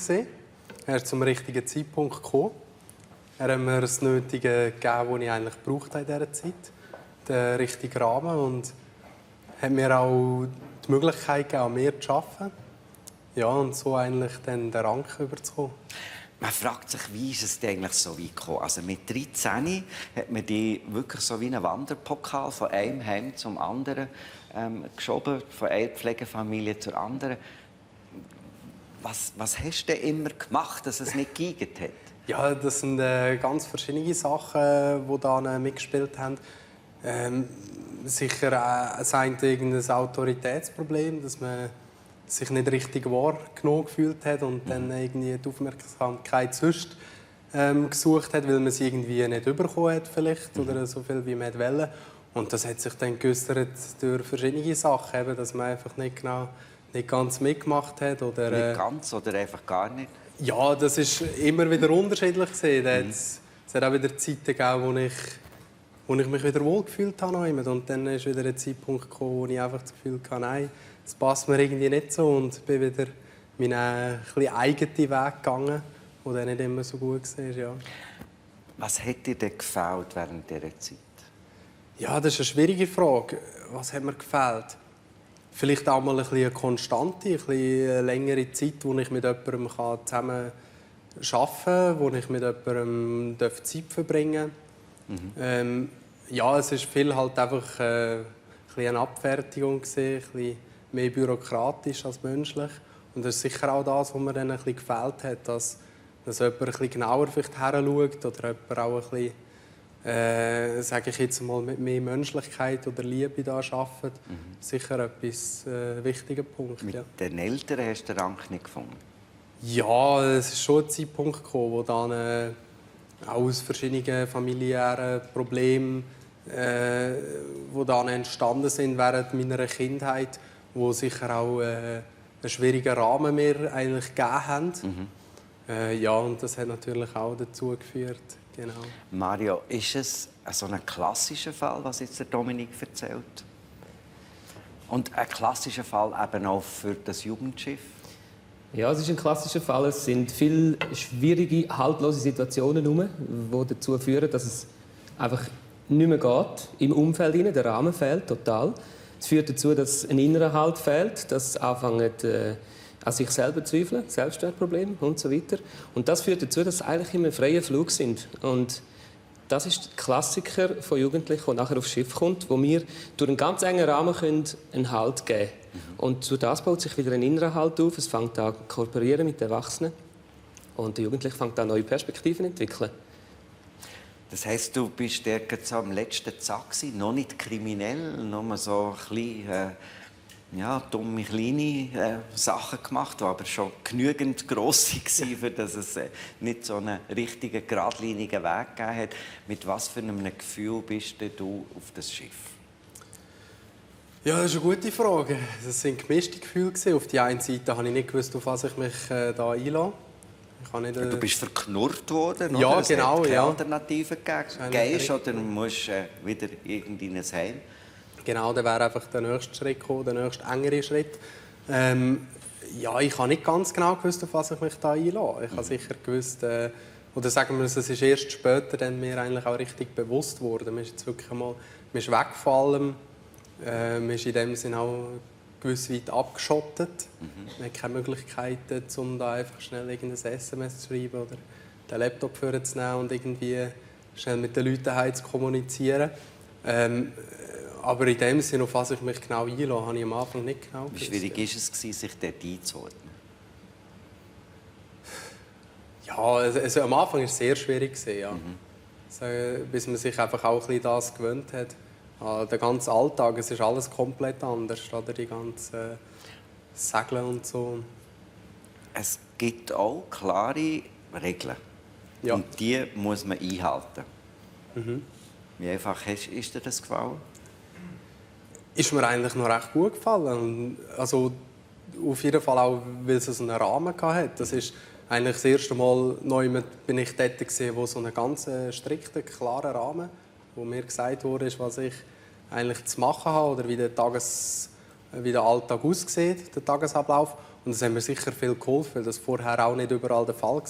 Er ist zum richtigen Zeitpunkt gekommen. Er hat mir das Nötige gegeben, das ich eigentlich brauchte in dieser Zeit. Den richtigen Rahmen und hat mir auch die Möglichkeit gegeben, an mir zu arbeiten. Ja, und so eigentlich dann den Rang überzukommen. Man fragt sich, wie ist es denn eigentlich so weit gekommen? Also mit 13 hat man die wirklich so wie einen Wanderpokal von einem Heim zum anderen geschoben, von einer Pflegefamilie zur anderen. Was hast du denn immer gemacht, dass es nicht geeignet hat? Ja, das sind ganz verschiedene Sachen, die da mitgespielt haben. Sicher das eine irgendein Autoritätsproblem, dass man sich nicht richtig wahrgenommen gefühlt hat und dann irgendwie die Aufmerksamkeit sonst gesucht hat, weil man sie irgendwie nicht bekommen hat vielleicht oder so viel wie man wollte. Und das hat sich dann geäussert durch verschiedene Sachen, eben, dass man einfach nicht ganz mitgemacht hat oder nicht ganz oder einfach gar nicht? Ja, das ist immer wieder unterschiedlich gesehen. Es hat auch wieder Zeiten gegeben, wo ich mich wieder wohlgefühlt habe. Und dann ist wieder ein Zeitpunkt gekommen, wo ich einfach das Gefühl hatte, nein, das passt mir irgendwie nicht so. Und bin wieder meinen eigenen Weg gegangen, der dann nicht immer so gut war. Ja. Was hat dir denn gefällt während dieser Zeit? Ja, das ist eine schwierige Frage. Was hat mir gefällt? Vielleicht auch mal eine konstante, eine längere Zeit, wo ich mit jemandem zusammen arbeiten kann, wo ich mit jemandem Zeit verbringen darf. Ja, es ist viel halt einfach eine Abfertigung, ein bisschen mehr bürokratisch als menschlich. Und das ist sicher auch das, was mir dann ein bisschen gefällt hat, dass jemand ein bisschen genauer heranschaut oder jemand auch ein bisschen, sage ich jetzt mal, mit mehr Menschlichkeit oder Liebe da arbeitet. Sicher etwas wichtiger Punkt. Mit ja. den Eltern hast du den Rang nicht gefunden? Ja, es ist schon ein Zeitpunkt gekommen, wo dann auch aus verschiedenen familiären Problemen, die dann entstanden sind während meiner Kindheit, wo sicher auch einen schwierigen Rahmen mir eigentlich gegeben haben. Ja, und das hat natürlich auch dazu geführt, Genau. Mario, ist es so ein klassischer Fall, was jetzt der Dominik erzählt? Und ein klassischer Fall eben auch für das Jugendschiff? Ja, es ist ein klassischer Fall. Es sind viele schwierige, haltlose Situationen herum, die dazu führen, dass es einfach nicht mehr geht im Umfeld hinein. Der Rahmen fehlt total. Es führt dazu, dass ein innerer Halt fehlt, dass es anfängt an sich selber zu zweifeln, Selbstwertprobleme und so weiter. Und das führt dazu, dass sie eigentlich immer im freien Flug sind. Und das ist der Klassiker von Jugendlichen, der nachher aufs Schiff kommt, wo wir durch einen ganz engen Rahmen einen Halt geben können. Und durch das baut sich wieder ein innerer Halt auf. Es fängt an zu kooperieren mit den Erwachsenen. Und der Jugendliche fängt an, neue Perspektiven zu entwickeln. Das heisst, du bist dort so am letzten Zack gewesen, noch nicht kriminell, nur so ein bisschen, dumme, kleine Sachen gemacht, die aber schon genügend grosse waren, für dass es nicht so einen richtigen, geradlinigen Weg gegeben hat. Mit was für einem Gefühl bist du auf das Schiff? Ja, das ist eine gute Frage. Das waren gemischte Gefühle. Auf der einen Seite habe ich nicht gewusst, auf was ich mich da einlasse. Du bist verknurrt worden, ja, oder? Es genau, hat keine ja. Alternative gegeben. Gehst oder musst wieder irgendwie in ein Heim? Genau, dann wäre einfach der nächste Schritt gekommen, der nächste engere Schritt. Ich habe nicht ganz genau gewusst, auf was ich mich da einlasse. Ich habe sicher gewusst, oder sagen wir es ist erst später dann mir eigentlich auch richtig bewusst geworden. Man ist jetzt wirklich einmal, man ist weg von allem. Man ist in dem Sinne auch gewiss weit abgeschottet. Man hat keine Möglichkeiten, um da einfach schnell irgendein SMS zu schreiben oder den Laptop vorzunehmen und irgendwie schnell mit den Leuten heim zu kommunizieren. Aber in dem Sinne, auf was ich mich genau einlasse, habe ich am Anfang nicht genau gewusst. Wie schwierig war es, sich dort einzuordnen? Ja, also am Anfang war es sehr schwierig. Ja. Also, bis man sich einfach auch ein bisschen das gewöhnt hat. Der ganze Alltag, es ist alles komplett anders. Oder? Die ganzen Segeln und so. Es gibt auch klare Regeln. Ja. Und die muss man einhalten. Wie einfach ist dir das gefallen? Ist mir eigentlich noch recht gut gefallen. Also, auf jeden Fall auch, weil es so einen Rahmen hatte. Das ist eigentlich das erste Mal neu bin ich dort gesehen, wo so einen ganz strikten, klaren Rahmen, wo mir gesagt wurde, was ich eigentlich zu machen habe oder wie der Alltag aussieht, der Tagesablauf. Und das hat mir sicher viel geholfen, weil das vorher auch nicht überall der Fall war.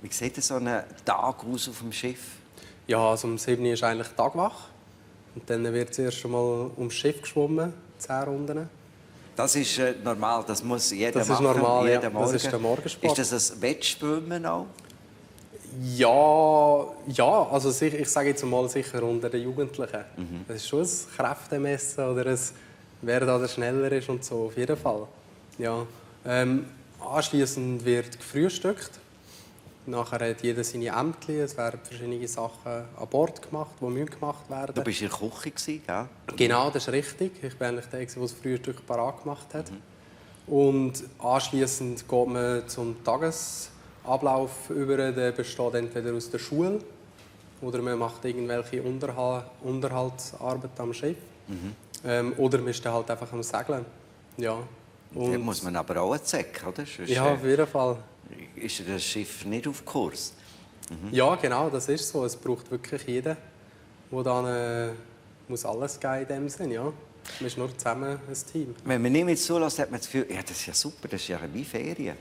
Wie sieht so ein Tag aus auf dem Schiff? Ja, also um 7 Uhr ist eigentlich Tagwach. Und dann wird zuerst einmal ums Schiff geschwommen, 10 Runden. Das ist normal, das muss jeder das machen. Ist normal, jeden ja. Morgen. Das ist der Morgensport. Ist das ein Wettschwimmen auch? Ja, also ich sage jetzt mal sicher unter den Jugendlichen. Das ist schon ein Kräftemessen oder wer da der schneller ist und so, auf jeden Fall. Ja. Anschliessend wird gefrühstückt. Nachher hat jeder seine Ämtchen. Es werden verschiedene Sachen an Bord gemacht, die gemacht werden. Du warst in der Küche, gell? Genau, das ist richtig. Ich bin eigentlich der, der das Frühstück parat gemacht hat. Und anschliessend geht man zum Tagesablauf über. Der besteht entweder aus der Schule oder man macht irgendwelche Unterhaltsarbeit am Schiff. Oder man ist dann halt einfach am Segeln. Ja. Da muss man aber auch zecken, oder? Sonst, ja, auf jeden Fall. Ist das Schiff nicht auf Kurs? Ja, genau, das ist so. Es braucht wirklich jeden, der dann muss alles geben in dem Sinn, ja. Man ist nur zusammen ein Team. Wenn man nicht mehr zulässt, hat man das Gefühl, ja, das ist ja super, das ist ja wie Ferien.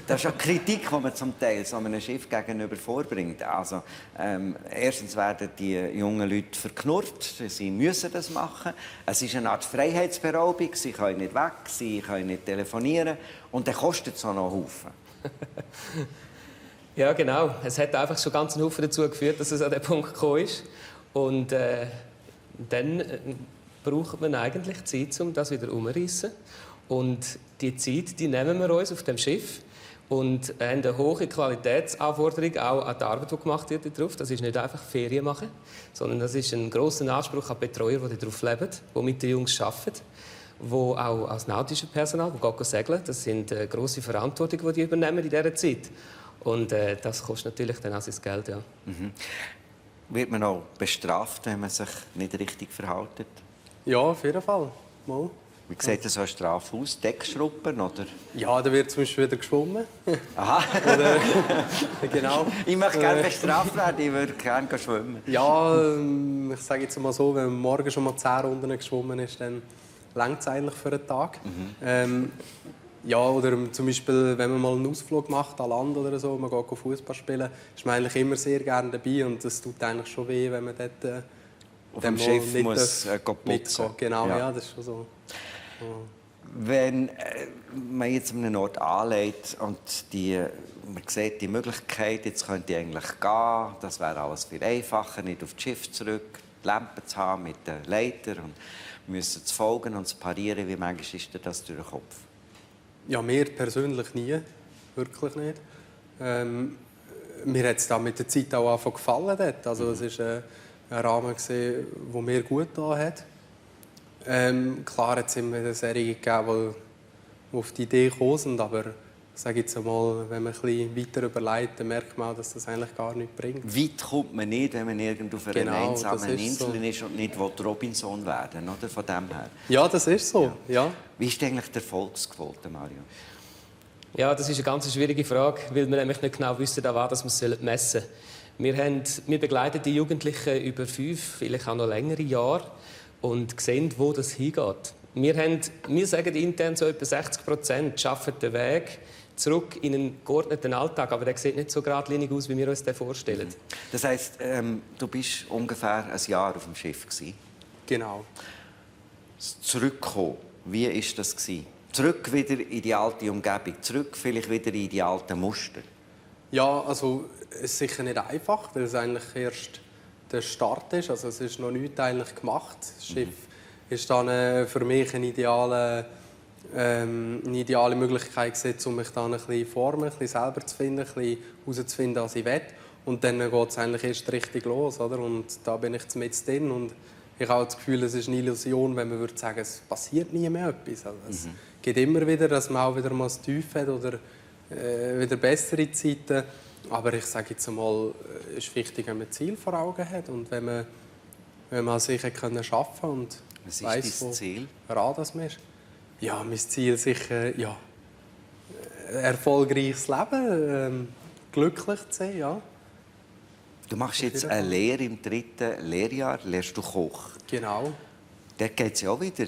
Das ist auch Kritik, die man zum Teil so einem Schiff gegenüber vorbringt. Also, erstens werden die jungen Leute verknurrt, sie müssen das machen. Es ist eine Art Freiheitsberaubung, sie können nicht weg, sie können nicht telefonieren und dann kostet es auch noch einen Haufen. Ja, genau. Es hat einfach schon ganz einen Haufen dazu geführt, dass es an den Punkt gekommen ist. Und dann braucht man eigentlich Zeit, um das wieder umzureissen. Und die Zeit, die nehmen wir uns auf dem Schiff und haben eine hohe Qualitätsanforderung auch an die Arbeit, die gemacht wird darauf. Das ist nicht einfach Ferien machen, sondern das ist ein grosser Anspruch an die Betreuer, die darauf leben, die mit den Jungs arbeiten, die auch als nautisches Personal, die segeln. Das sind grosse Verantwortung, die übernehmen in dieser Zeit. Und das kostet natürlich dann auch sein Geld. Ja. Wird man auch bestraft, wenn man sich nicht richtig verhält? Ja, auf jeden Fall. Mal. Wie sieht so eine Strafe aus? Deckschruppen, oder? Ja, da wird zum Beispiel wieder geschwommen. Aha. Oder, genau. Ich möchte gerne bestraft werden, ich würde gerne schwimmen. Ja, ich sage jetzt mal so, wenn man morgen schon mal 10 Runden geschwommen ist, dann reicht es eigentlich für einen Tag. Ja, oder zum Beispiel, wenn man mal einen Ausflug macht an Land oder so, man geht Fußball spielen, ist man eigentlich immer sehr gerne dabei und es tut eigentlich schon weh, wenn man dort auf dem Schiff muss putzen. Genau, ja, das ist schon so. Ja. Wenn man jetzt an einen Ort anlegt und man sieht die Möglichkeit, jetzt könnte ich eigentlich gehen, das wäre alles viel einfacher, nicht auf das Schiff zurück, die Lampe zu haben mit der Leiter und müssen zu folgen und zu parieren. Wie manchmal ist dir das durch den Kopf? Ja, mir persönlich nie, wirklich nicht. Mir hat es da mit der Zeit auch einfach gefallen dort. Also es war ein Rahmen, der mir gut getan hat. Klar hat es immer eine Serie gegeben, die auf die Idee gekommen sind, aber ich sage jetzt einmal, wenn man ein bisschen weiter überlegt, dann merkt man auch, dass das eigentlich gar nichts bringt. Weit kommt man nicht, wenn man irgendwo auf einer einsamen Insel ist und nicht Robinson werden, oder? Von dem her. Ja, das ist so. Ja. Wie ist eigentlich die Erfolgsquote, Mario? Ja, das ist eine ganz schwierige Frage, weil wir nämlich nicht genau wissen, an was wir es messen sollen. Wir begleiten die Jugendlichen über 5, vielleicht auch noch längere Jahre und sehen, wo das hingeht. Wir sagen intern, so etwa 60% schaffen den Weg zurück in einen geordneten Alltag, aber der sieht nicht so geradlinig aus, wie wir uns den vorstellen. Das heisst, du bist ungefähr ein Jahr auf dem Schiff gewesen. Genau. Das Zurückkommen, wie war das gewesen? Zurück wieder in die alte Umgebung, zurück vielleicht wieder in die alten Muster. Ja, also es ist sicher nicht einfach, weil es eigentlich erst der Start ist. Also es ist noch nichts eigentlich gemacht. Das Schiff ist dann für mich eine ideale Möglichkeit gewesen, um mich dann ein bisschen formen, ein bisschen selber zu finden, ein bisschen herauszufinden, was ich will. Und dann geht es eigentlich erst richtig los, oder? Und da bin ich mit drin und ich habe das Gefühl, es ist eine Illusion, wenn man würde sagen, es passiert nie mehr etwas. Also es geht immer wieder, dass man auch wieder mal das Tief hat oder wieder bessere Zeiten. Aber ich sage jetzt einmal, es ist wichtig, wenn man ein Ziel vor Augen hat und wenn man sicher arbeiten kann und was weiss, ist dein Ziel? Woran das man ist. Ja, mein Ziel ist sicher, ja, erfolgreiches Leben, glücklich zu sein, ja. Du machst jetzt eine Lehre im 3. Lehrjahr, lehrst du Koch. Genau. Da geht es ja auch wieder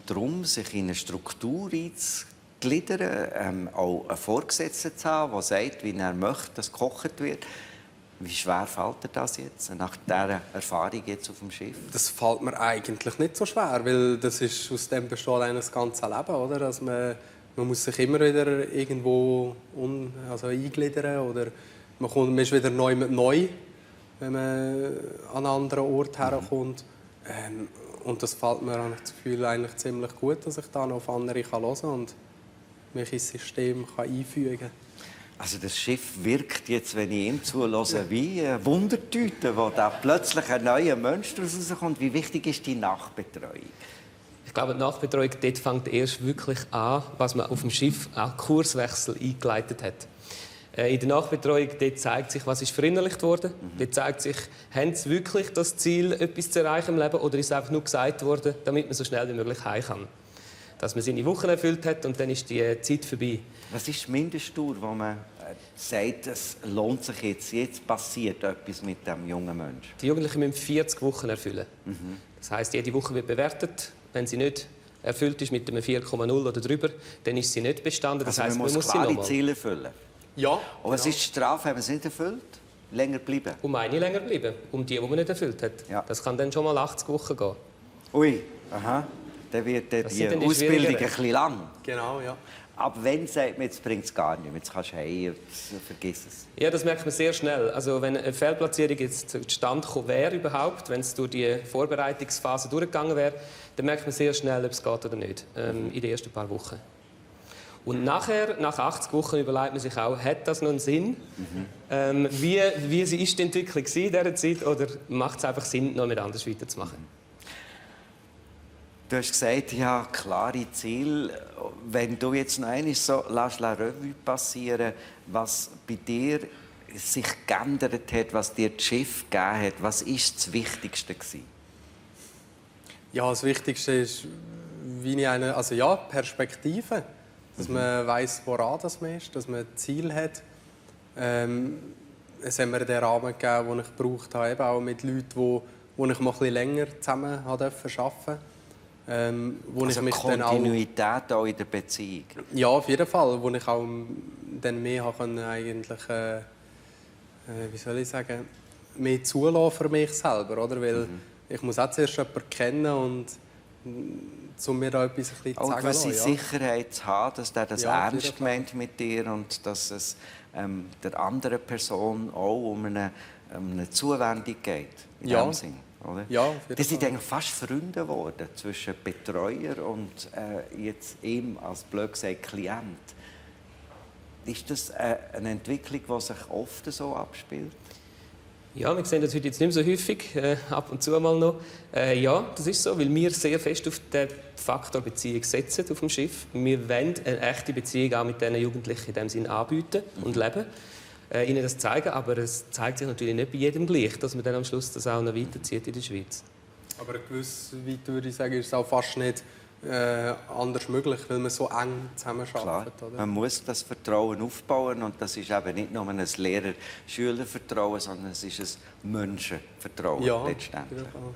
darum, sich in eine Struktur einzugliedern, auch einen Vorgesetzten zu haben, der sagt, wie er möchte, dass gekocht wird. Wie schwer fällt dir das jetzt, nach dieser Erfahrung jetzt auf dem Schiff? Das fällt mir eigentlich nicht so schwer, weil das ist aus dem besteht eigentlich das ganze Leben, oder? Dass man muss sich immer wieder irgendwo eingliedern oder man ist wieder neu, wenn man an einen anderen Ort herkommt. Und das fällt mir das Gefühl eigentlich ziemlich gut, dass ich dann auf andere hören kann und mich ins System einfügen kann. Also das Schiff wirkt jetzt, wenn ich ihm zuhöre, wie eine Wundertüte, wo da plötzlich ein neuer Mensch daraus rauskommt. Wie wichtig ist die Nachbetreuung? Ich glaube, die Nachbetreuung dort fängt erst wirklich an, was man auf dem Schiff auch Kurswechsel eingeleitet hat. In der Nachbetreuung dort zeigt sich, was ist verinnerlicht worden. Dort zeigt sich, haben sie wirklich das Ziel, etwas zu erreichen im Leben, oder ist es einfach nur gesagt worden, damit man so schnell wie möglich heim kann. Dass man seine Wochen erfüllt hat und dann ist die Zeit vorbei. Was ist die Mindestdauer, wo man sagt, es lohnt sich jetzt passiert etwas mit dem jungen Menschen? Die Jugendlichen müssen 40 Wochen erfüllen. Das heisst, jede Woche wird bewertet. Wenn sie nicht erfüllt ist mit einem 4,0 oder drüber, dann ist sie nicht bestanden. Das heisst, man muss klare Ziele erfüllen. Ja. Und was ist die Strafe, wenn man es nicht erfüllt? Länger bleiben? Um eine länger bleiben. Um die man nicht erfüllt hat. Ja. Das kann dann schon mal 80 Wochen gehen. Ui, aha. Dann wird die Ausbildung ein bisschen lang. Genau, ja. Aber wenn sagt man, jetzt bringt es gar nicht mehr, jetzt kannst du heim und vergiss es. Ja, das merkt man sehr schnell. Also wenn eine Fehlplatzierung jetzt zustande gekommen wäre überhaupt, wenn es durch die Vorbereitungsphase durchgegangen wäre, dann merkt man sehr schnell, ob es geht oder nicht, in den ersten paar Wochen. Und nachher, nach 80 Wochen, überlegt man sich auch, hat das noch einen Sinn? Wie ist die Entwicklung in dieser Zeit oder macht es einfach Sinn, noch mit anders weiterzumachen? Du hast gesagt, ja, klare Ziele. Wenn du jetzt noch einmal so la Revue passieren, was bei dir sich geändert hat, was dir das Schiff gegeben hat, was war das Wichtigste gewesen? Ja, das Wichtigste ist, also ja, Perspektive. Dass man weiss, woran das man ist, dass man ein Ziel hat. Es hat mir den Rahmen gegeben, den ich gebraucht habe, eben auch mit Leuten, wo ich mal ein bisschen länger zusammen arbeiten durfte. Wo also ich mich Kontinuität auch in der Beziehung? Ja, auf jeden Fall. Wo ich auch dann mehr eigentlich, wie soll ich sagen, mehr zulassen für mich selber. Oder? Weil ich muss auch zuerst jemanden kennen und mir da etwas ein bisschen zu sagen. Auch gewisse Sicherheit zu haben, dass der das ernst meint mit dir und dass es der anderen Person auch um eine Zuwendung geht. In dem Sinn, oder? Ja, das sind eigentlich fast Freunde geworden zwischen Betreuer und jetzt ihm als blöd gesagt Klient. Ist das eine Entwicklung, die sich oft so abspielt? Ja, wir sehen das heute jetzt nicht mehr so häufig, ab und zu mal noch. Ja, das ist so, weil wir sehr fest auf den Faktor Beziehung setzen auf dem Schiff. Wir wollen eine echte Beziehung auch mit diesen Jugendlichen in dem Sinn anbieten und leben, ihnen das zeigen, aber es zeigt sich natürlich nicht bei jedem gleich, dass man dann am Schluss das auch noch weiterzieht in der Schweiz. Aber gewiss weit würde ich sagen, ist es auch fast nicht anders möglich, weil man so eng zusammenarbeitet. Oder? Man muss das Vertrauen aufbauen und das ist eben nicht nur ein Lehrer-Schüler-Vertrauen, sondern es ist ein Menschenvertrauen letztendlich. Du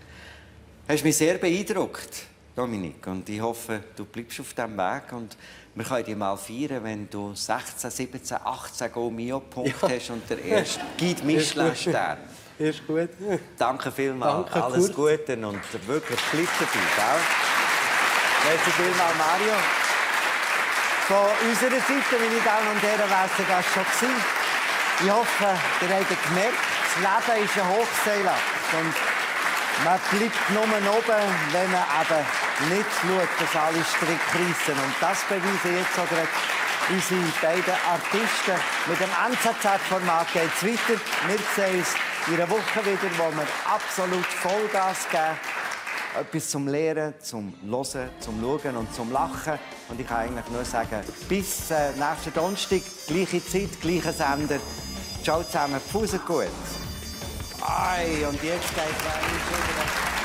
hast mich sehr beeindruckt, Dominik, und ich hoffe, du bleibst auf diesem Weg und wir können dich mal feiern, wenn du 16, 17, 18 Go-Mio-Punkte hast und der erste Guide Michelin-Stern. Ist gut. Danke vielmals, Danke, alles Kurt. Gute und wirklich bleib dabei, gell? Merci vielmals, Mario. Von unserer Seite, meine Damen und Herren, wäre es das schon gewesen. Ich hoffe, ihr habt gemerkt, das Leben ist ein Hochseilakt. Und man bleibt nur oben, wenn man eben nicht schaut, dass alle Stricke reissen. Und das beweisen jetzt auch gerade unsere beiden Artisten. Mit dem NZZ-Format geht es weiter. Wir sehen uns in einer Woche wieder, wo wir absolut Vollgas geben. Etwas zum Lernen, zum Hören, zum Schauen und zum Lachen. Und ich kann eigentlich nur sagen, bis nächsten Donnerstag, gleiche Zeit, gleicher Sender. Ciao zusammen, Pfusen gut. Und jetzt geht es weiter.